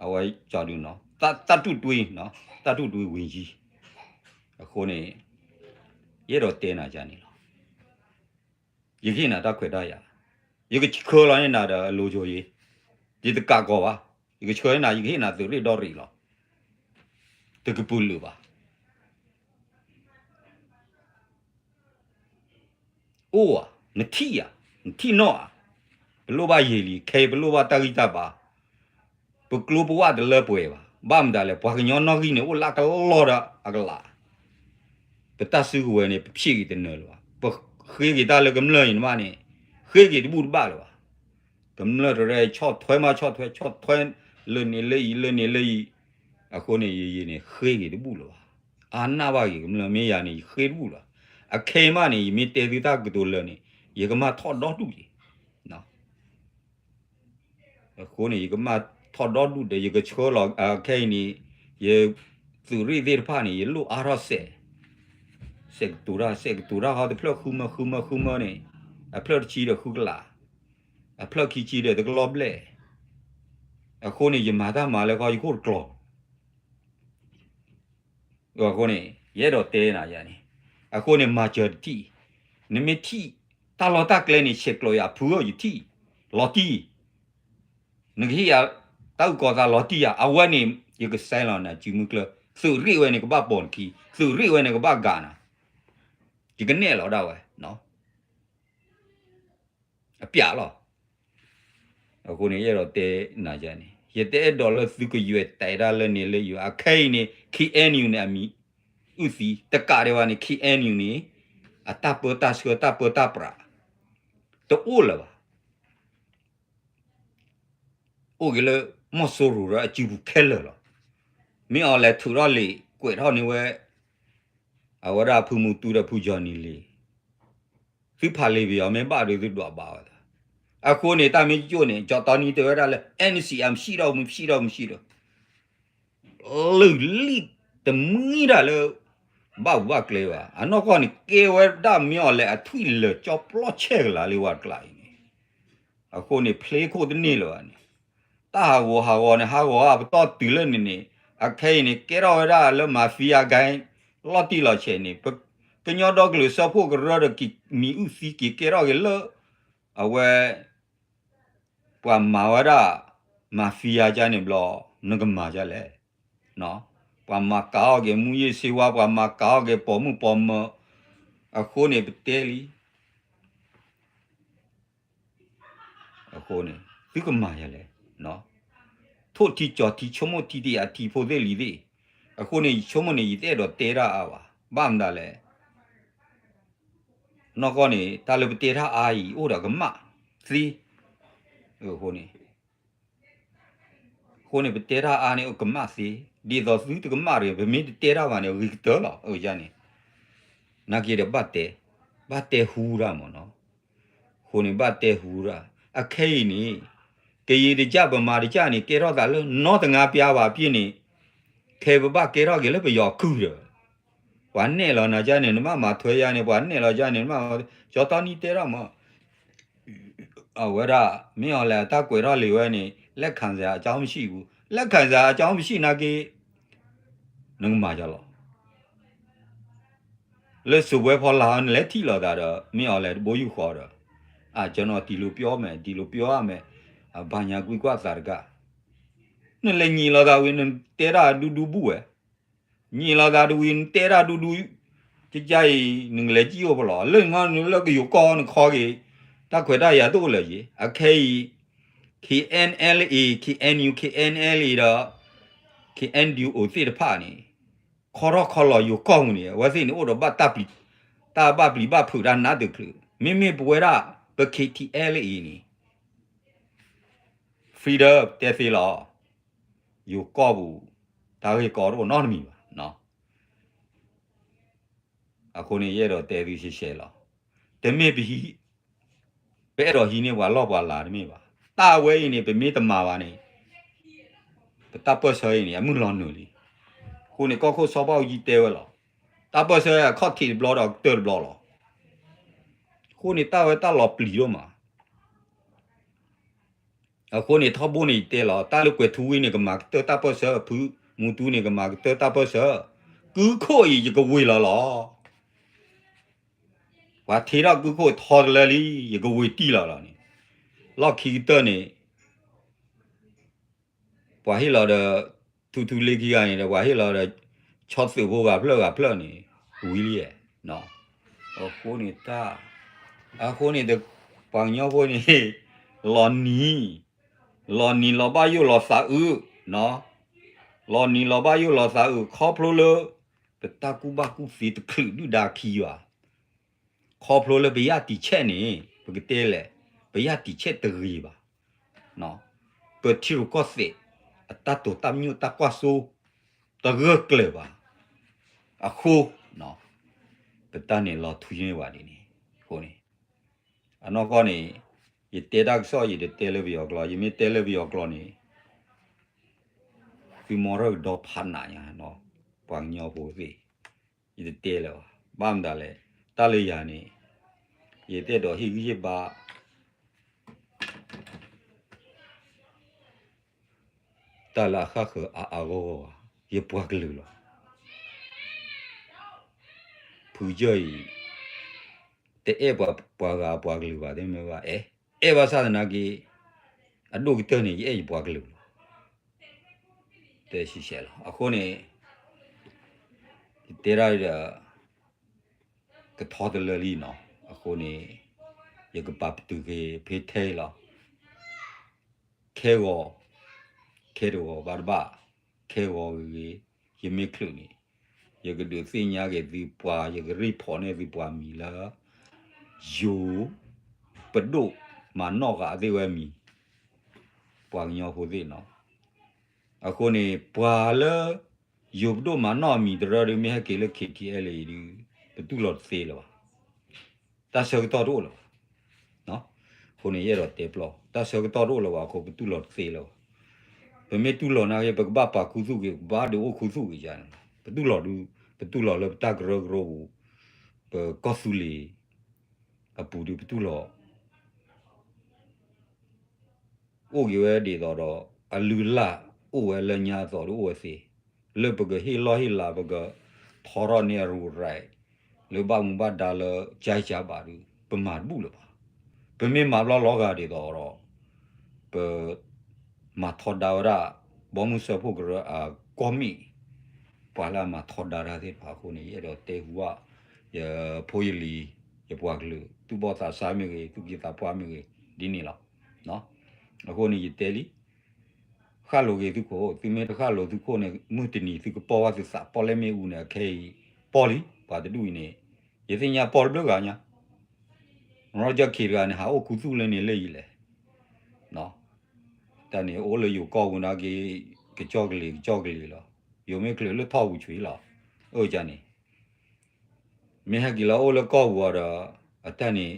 အဝဲကၠီဒုနီၤ သၣ်တူၣ်တွံ, သၣ်တူၣ်တွံဝ့ၢ်ယံၤ, အဃိန့ၣ် ယအဲၣ်ဒိးတဲနၤယၤန့ၣ်လီၤ. ယကဟ့ၣ်နၤတၢ်ခွဲးတၢ်ယာ်, ယကဆှၢလီၤန့ၢ်နၤဒီးအလိၤကၠိယ့, ယတကးကီးဘၣ်, ယကဆှၢန့ၢ်နၤ ယကဟ့ၣ်နၤသုးရ့ၣ်ဒီရ့ၣ်လီၤ. တကပုာ်လုာ်ဘၣ်. အိၣ်ဧါ, နထံၣ်ဧါ, နထံၣ်နီၣ်ဧါ, ပလိၣ်ဘၣ်ယံာ်လံ, ခဲအံၤပလိၣ်ဘၣ်တၢ်ဂံၢ်တၢ်ဘါ, ပကျိပဝၣ်တလၢပှဲၤဘၣ်. ဘၣ်မတၤလဲၣ်, ပှၤကညီနီၣ်ဂံၢ်န့ၣ် အိၣ်လၢကလီၢ်ဒီးအကလး, ပတၢ်စုကဝဲၤန့ၣ် ပဖံးဂ့ၤတနၢၤလၢၤဘၣ်. ပဃ့က့ၤတၢ်လၢကမျၢၢ်အံၤန့ၣ်မးန့ၣ်, ဃ့က့ၤတဘူၣ်တဘၣ်လၢၤဘၣ်. ကမျၢၢ်တရဲ ဆီၣ်ထွဲမးဆီၣ်ထွဲ, ဆီၣ်ထွဲလၢန့ၣ်လၢအံၤ, လၢန့ၣ်လၢအံၤ, အဃိန့ၣ် ယယံာ်န့ၣ် ဃ့က့ၤတဘူၣ်လၢၤဘၣ်. အါနၢ်ဘၣ်ဂ့ၤ ကမျၢၢ်မ့ၢ်ယၤန့ၣ် ယဃ့တဘူၣ်လၢၤ. အခဲအံၤမးန့ၣ် ယမ့ၢ်တဲသုတၢ်ကတိၤလၢာ်န့ၣ် ယကမၢ်ထီၣ်ဒီဒူၣ်က့ၤ အဃိန့ၣ် ယကမၢ်ထီၣ်ဒီဒူၣ်ဒီး ယကဆှၢလီၤ ခဲအံၤန့ၣ် ယသုးရ့ၣ်သ့ၣ်တဖၣ်န့ၣ် ယလိၣ်အါထီၣ်စဲး, စဲးကတိၤတၢ် စဲးကတိၤတၢ်ဟီတဖျၢၣ်ဃုမၢဃုမၢဃုမၢန့ၣ်, အဖျၢၣ်တဆံဒီးဃုကလး, အဖျၢၣ်ခံဆံဒီးတကလီၢ်ဘျဲၣ်, အဃိန့ၣ် ယမၤတၢ်မၤလၢခီယခိၣ်တကျိၤ အဃိန့ၣ် ယအဲၣ်ဒိးတဲနၤယၤန့ၣ်, အဃိန့ၣ် မၤစၢၤတထံၣ်, နမ့ၢ်ထံၣ်တၢ်လီၢ်တၢ်ကျဲန့ၣ် ဆဲးကျိးယၤ ဖုဧၢ ယထံၣ်, လီၤတံၢ်, နကဟ့ၣ်ယၤ တၢ်အုၣ်ကီၤသးလီၤတံၢ်ယၤ အဝဲန့ၣ် ယကစဲလီၤနၤစုမုၢ်ကျၢၢ်, သုးရ့ၣ်ဝဲန့ၣ် ကဘၣ်ပိာ်နခံ, သုးရ့ၣ်ဝဲန့ၣ် ကဘၣ်ဂၤနၤ, ယကနဲၣ်လီၤဒၣ်ဝဲ အပျးလီၤ. အဃိန့ၣ် ယအဲၣ်ဒိးတဲနၤယၤန့ၣ် ယတအဲၣ်ဒိးလၢသုကယွဲၢ်တဲတၢ်လၢန့ၣ်လၢယွဲၢ် အခဲအံၤန့ၣ် K N U န့ၣ် အမံၤအုၣ်သံ တကးဒံးဘၣ်န့ၣ် K N U န့ၣ် အတၢ်ပၢတၢ်ဆှၢတၢ်ပၢတၢ်ပြး တအိၣ်လၢၤဘၣ်. အိၣ်က့ၤလၢ မီၤစိရိၤဒီးအစုပူၤခဲလၢာ်လီၤ. မ့ၢ်အီၤလဲၤထုးထီၣ်လံာ် ကွဲးထီၣ်န့ၢ်ဝဲ အဝဲဒၣ်ဖုမူတူဒီးဖုကၠီနံၤလံာ် သုဖးလံာ်ပယီၤမ့ၢ်ဘၣ်ဒီးသုဒွးဘၣ်ဝဲဒၣ်. အဃိန့ၣ် တၢ်မ့ၢ်ကၠိၣ်န့ၣ် ကၠီတီနံတဲဝဲဒၣ်လၢ N C M ရှိတော့မရှိတော့မရှိတော့ လုၢ်လံၣ်တမှံဒၣ်လၢ ဘၣ်ပူၤဘၣ်ကျဲဘၣ်. အနီၢ်ကီၢ်န့ၣ် ကဲဝဲဒၣ်မ့ၢ်အီၤလဲၤအထွံၣ်လၢာ်ကၠီပျီဆဲကလၤလံဝဲတကျးအံၤန့ၣ် အဃိန့ၣ် ဖျ့ခိၣ်တန့ၢ်လၢၤဘၣ်န့ၣ် တၢ်ဟးဂီၤဟးဂီၤန့ၣ် ဟးဂီၤအပတီၢ်တုၤလၢန့ၣ်န့ၣ် အခဲအံၤန့ၣ် ကဲထီၣ်ဝဲဒၣ်လၢ mafia gang လီၤတံၢ်လီၤဆဲးန့ၣ် ကညီဒီကလုာ်စၢဖှိၣ်ကရၢဒီးက့ၤမံၤအုၣ်သံက့ၤကဲထီၣ်က့ၤလၢ အဝဲ ပှၤမၤဝဲဒၣ် mafia gang န့ၣ်ဘျီ နကမၤဒ်လဲၣ်. ပှၤမၤကၤအီၣ်က့ၤမူးယစ်ဆေးဝါး ပှၤမၤကၤအီၣ်က့ၤပိာ်မုၣ်ပိာ်မၢၤ အဃိန့ၣ် ပတဲလံ အဃိန့ၣ် သုကမၤယၤလဲၣ်. ထိၣ်ထံကၠီၤထံဆိကမိၣ်ထံတယၤထံဖိသ့ၣ်လံၤသ့ၣ် အဃိန့ၣ် ယဆိကမိၣ်န့ၣ် ယတအဲၣ်ဒိးတဲတၢ်အါဘၣ်. ဘၣ်မတၤလဲၣ် နီၢ်ကီၢ်န့ၣ် တၢ်လၢပတဲတၢ်အါအံၤ အိၣ်ဒီးကမၣ်သ့ အဃိန့ၣ် အဃိန့ၣ် ပတဲတၢ်အါန့ၣ် အိၣ်ကမၣ်သ့ ဒ်သိးသုတကမၣ်တဂ့ၤ ပမ့ၢ်တတဲတၢ်ဘၣ်န့ၣ် ဂ့ၤကတၢၢ်လီၤ. အန့ၣ် နာ်က့ဒီးဘၣ်တဲ ဘၣ်တဲဟူတၢ်မ့ၢ်နီၤ. အဃိန့ၣ် ဘၣ်တဲဟူတၢ် အခဲအံၤန့ၣ် ကယံာ်တကၢ်ပမၤတကၢ်န့ၣ် ကဲထီၣ်သးလၢနီတငါပျါဘၣ်ပ့ၢ်န့ၣ် ခဲပဘၣ်ကဲထီၣ်က့ၤလၢပယီၤကုၢ်ဒီး ပှၤနဲၣ်လီၤနၤကၢ်န့ၣ် နဘၣ်မၤထွဲယၤန့ၣ် ပှၤနဲၣ်လီၤယၤန့ၣ် နဘၣ်မၤ ကၠီတီနံတဲတၢ်မ့ၢ် အဝဲဒၣ် မ့ၢ်အီၤလဲၣ် အတၢ်ကွဲးထီၣ်လံာ်ဝဲန့ၣ် လက်ခံစရာအကြောင်းမရှိဘူး လက်ခံစရာအကြောင်းမရှိနာ်က့ နကမၤယၤလီၤ. လၢစိၤဝဲဖီလာ် နလဲၤထံၣ်လိာ်သးဒီး မ့ၢ်အီၤလဲၣ် တဘိယူၢ်ဃီဒီး အကျွန်တော် ဒီလိုပြောမယ် ဒီလိုပြောရမယ် အဘၣ်ညါကွံကွၢ်သးတကး နလဲၤညံးလိာ်သးဝံၤ နတဲတၢ်ဒူဒူဘူၣ်ဝဲ ညံးလိာ်သးတဝံၤ နတဲတၢ်ဒူဒူ ကကါအံၤ နကလဲၤကံၣ်အိၣ်ဖဲလဲၣ် လၢနလၢကယိၤကီၢ်နခီက့ၤ တၢ်ခွဲးတၢ်ယာ်တအိၣ်လၢၤက့ၤ အခဲအံၤ K N L A K N U K N L A ဒီး K N D O သ့ၣ်တဖၣ်န့ၣ် ခီထီၣ်ခီလီၤယိၤကီၢ်ပူၤန့ၣ် အဝဲသ့ၣ်န့ၣ်အိၣ်ဒီးဘၣ်တၢ်ပျံၤ တၢ်ဘၣ်ပျံၤဘၣ်ဖုးတၢ်နးတချုး မ့မ့ၢ်ပဝဲဒၣ် ပ K T L A န့ၣ် freedom တဲသ့လီၤ ယိၤကီၢ်ပူၤ တၢ်ဂ့ၢ်ကီတအိၣ်နီတမံၤဘၣ်. အဃိန့ၣ် ယအဲၣ်ဒိးတဲသုရှဲရှဲလီၤ. တမ့ၢ်ပဟံး ပအဲၣ်ဒိးဟံးန့ၢ်ပှၤလီၢ်ပှၤလၤတမ့ၢ်ဘၣ်. တၢ်ဝဲအံၤန့ၣ် ပမ့ၢ်တမၤဘၣ်န့ၣ် ပတၢ်ပၢၢ်ဆၢအံၤန့ၣ် အမုၢ်လီၤနုာ်လံ. အဃိန့ၣ် ကီၢ်ခိၣ်စီၤဘၣ်အူကၠံတဲဝဲလီၤ. တၢ်ပၢၢ်ဆၢအခီၣ်ထံးတဘျီဒီးကတၢၢ်တဘျီလီၤ. အဃိန့ၣ် တၢ်ဝဲတၢ်လီၤပျံၤဒိၣ်မး အဃိန့ၣ် ထီဘိန့ၣ်ယတဲလီၤ တၢ်လၢကွဲၤထူဝ့န့ၣ် ကမၤကတၢၢ်တၢ်ပၢၢ်ဆၢ ဖုမူတူန့ၣ် ကမၤကတၢၢ်တၢ်ပၢၢ်ဆၢ ကုခိၣ်အံၤ ယကဝ့ၤလီၤလီၤ. ပှၤထံထီၣ်ကုခိၣ်ထီတလၢလံ ယကဝ့ၤတံၢ်လီၤလီၤန့ၣ် လီၢ်ခံကတၢၢ်န့ၣ် ပှၤဟ့ၣ်လီၤဒီး ထူထူလ့ခံဂၤန့ၣ်ဒီး ပှၤဟ့ၣ်လီၤဒီး ဆီသုးဖိဂၤဖျၢၣ်ဂၤဖျၢၣ်န့ၣ် ဝံၤလံ. အဃိန့ၣ်တၢ် အဃိန့ၣ် ပှၤကညီဖိန့ၣ် လီၤနံၤ လီၤနံၤလီၤဘၣ်ယိၣ်လီၤသးအုး လီၤနံၤလီၤဘၣ်ယိၣ်လီၤသးအုး ခီဖျိလၢ ပတၢ်ကူၣ်ဘၣ်ကူၣ်သ့တချုးဒုၣ်ဒါခံဘၣ် ခီဖျိလၢပယၢ်တံာ်ဆဲးန့ၣ် ပကတဲလဲၣ် ပယၢ်တံာ်ဆဲးတဂ့ၤဘၣ်. ပထံရူၢ်ကီၢ်သဲး အတၢ်တိာ်တၢ်ပညိၣ်တၢ်ကွၢ်စိ တဂၢၢ်ကျၢၤဘၣ်. အဃိ ပတၢ်န့ၣ်လီၤထွံန့ၢ်ဝဲဒ်န့ၣ် အဃိန့ၣ် အနီၢ်ကီၢ်န့ၣ် ယတဲတၢ်ကစီၣ် ယတတဲလၢပယီၤကျိာ် ယမ့ၢ်တဲလၢပယီၤကျိာ်န့ၣ် သုမီထီၣ်ကဒီဖးနးညါ ပှၤကညီဖိသ့ၣ် ယတတဲလၢၤဘၣ်. ဘၣ်မတၤလဲၣ် တၢ်လၢယၤန့ၣ် ယတအဲၣ်ဒိးဟ့ၣ်ဂံၢ်ဟ့ၣ်ဘါ တၢ်လၢအဃၣ်ဃၢၤအါအါဂီၢ်ဂီၢ်ဘၣ်. ယပှၤကလုာ်လီၤ. ဖုကၢၢ်အံၤ တအဲၣ်ပှၤပှၤဂၤပှၤကလုာ်ဘၣ် တမ့ၢ်ဘၣ် အဲၣ် အဲၣ်ဘၣ်ဆၣ်သနာ်က့ အဒိၣ်ကတၢၢ်န့ၣ် ယအဲၣ်ယပှၤကလုာ်လီၤ. တဲဆံဆဲးလီၤ. အဃိန့ၣ် ယတဲဒၣ်ဒီး ကထီတလၢလံနီၤ. အဃိန့ၣ် ယကပာ်ပတုာ်က့ၤဖဲထဲအံၤလီၤ. ခဲဂီၤ, ခဲတဂီၤဘၣ်တဘၣ်, ခဲဂီၤဂ့ၤဂ့ၤ, ယမ့ၢ်ချုးန့ၣ် ယကဒုးသ့ၣ်ညါက့ၤသုပှၤ, ယက report န့ၢ်သုပှၤမံၤလၢ ယိၤပဒိၣ်မၤနီၣ်ဃာ်သ့ၣ်ဝဲမံၤ, ပှၤကညီဖိသ့ၣ်နီၤ. အဃိန့ၣ် ပှၤလၢ ယိၤပဒိၣ်မၤနီၣ်အမံၤတရၢဒုး မ့ၢ်ဟဲက့ၤလၢ KTLA အံၤဒုး ပတူၢ်လိာ်တသ့လၢၤဘၣ်. တၢ်ဆၢကတီၢ်တအိၣ်လၢၤဘၣ်. အဃိန့ၣ် ယအဲၣ်ဒိးတဲပျီ, တၢ်ဆၢကတီၢ်တအိၣ်လၢၤဘၣ်အဃိ ပတူၢ်လိာ်တသ့လၢၤဘၣ်. ပမ့ၢ်တူၢ်လိာ်နာ်က့ ပကဘၣ်ပာ်ခူသူၣ်က့ၤ, ပဘၣ်ဒုးအိၣ်ခူသူၣ်က့ၤယါန့ၣ်လီၤ. ပတူၢ်လိာ်ဒုး, ပတူၢ်လိာ်လၢပတၢ်ကရၢကရိပူၤ, ပကီၢ်သူလ့ၤအပူၤဒုး ပတူၢ်လိာ် အိၣ်က့ၤဝဲဒ်သိးဒီး အလုၢ်အလၢ်အိၣ်ဝဲလၢညါအသိးဒုးအိၣ်ဝဲသ့, လၢပကဟ့ၣ်လီၢ်ဟ့ၣ်လၤ ပကထီထီၣ်န့ၢ်အရူၢ်ရၢၢ် လၢဘၣ်မူဘၣ်ဒါလၢ ကၠါကၠါဘၣ်ဒုး ပမၤတဘူၣ်လၢၤဘၣ်. ပမ့ၢ်မၤဘျီလီၤဂာ်ဒ်သိးဒီး ပ မၤထီဒါဝဲဒၣ် ဘီမုၢ်စၢဖှိၣ်ကရၢအကီၢ်မ့ၣ်, ပှၤလၢအမၤထီဒါတၢ်သ့ၣ်တဖၣ်အဃိန့ၣ် ယအဲၣ်ဒိးတဲဟူဘၣ် ယဖိယလံၤ ယပှၤကလုာ် သူၣ်ဘီၣ်သးစၢ်မ့ၢ်ဂ့ၤ သူၣ်က့သးပှၢ်မ့ၢ်ဂ့ၤ ဒ်န့ၣ်လီၤ. အဃိန့ၣ်ယတဲလံ ဃၣ်လိၤက့ၤသုးခိၣ်, သုမ့ၢ်တဃၣ်လိၤသုးခိၣ်န့ၣ် မုၢ်တနံၤသုကပီၢ်ဘၣ်သုသး ပီၣ်လဲၣ်မ့ၣ်အူန့ၣ် အခဲအံၤ ပီၢ်လံ ပှၤတဒူၣ်အံၤန့ၣ် ယသ့ၣ်ညါပီၢ်တဘျုးဂၤညါ ရီကၠီၣ်ခ့တဂၤန့ၣ် ဟးအိၣ်ခူသူၣ်လၢန့ၣ်လၢယံၤလဲၣ်. တၢ်န့ၣ်အိၣ်လၢယိၤကီၢ်ပူၤနာ်က့ ကကၠီၣ်ကလံၤ ကကၠီၣ်ကလံၤလီၤ. ယိၤမ့ၢ်ချုးလၢထီၣ်ပူၤဆံးလီၤ. အၢၣ်ကန့ၣ် မ့ၢ်ဟဲက့ၤလီၤအိၣ်လၢကီၢ်ပူၤအီၤဒီး အတၢ်န့ၣ်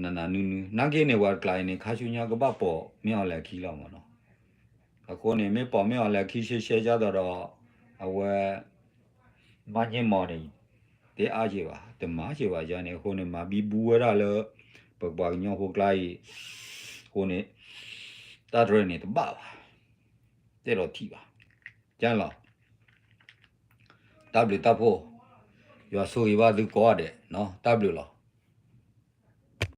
နးနးနူနူ နာ်က့န့ၣ် ပှၤတကျါအံၤန့ၣ် ခါဆူညါကဘၣ်ပိာ်မ့ၢ်အီၤလဲၤခံလီၤမ့ၢ်နီၤ. အဃိန့ၣ် မ့ၢ်ပိာ်မ့ၢ်အီၤလဲၤခံရှဲရှဲကၢ်ဒီးဒီး အဝဲ မၤညဲမီၤန့ၣ် တအါက့ၤဘၣ် တမၤက့ၤဘၣ်ယါန့ၣ် အဃိန့ၣ် မၤဘံဘူဝဲဒၣ်လၢ ပပှၤကညီဖိကျါအံၤ အဃိန့ၣ် တၢ်တရၢန့ၣ်တဘၣ်ဘၣ် တဲဒီးထံၣ်ဘၣ် ကၢ်လီၤ တၢ်ဘျုးတၢ်ဖှိၣ် ယွၤဆိၣ်ဂ့ၤဘၣ်သုကိးဂၤဒဲး တၢ်ဘျုးလီၤ.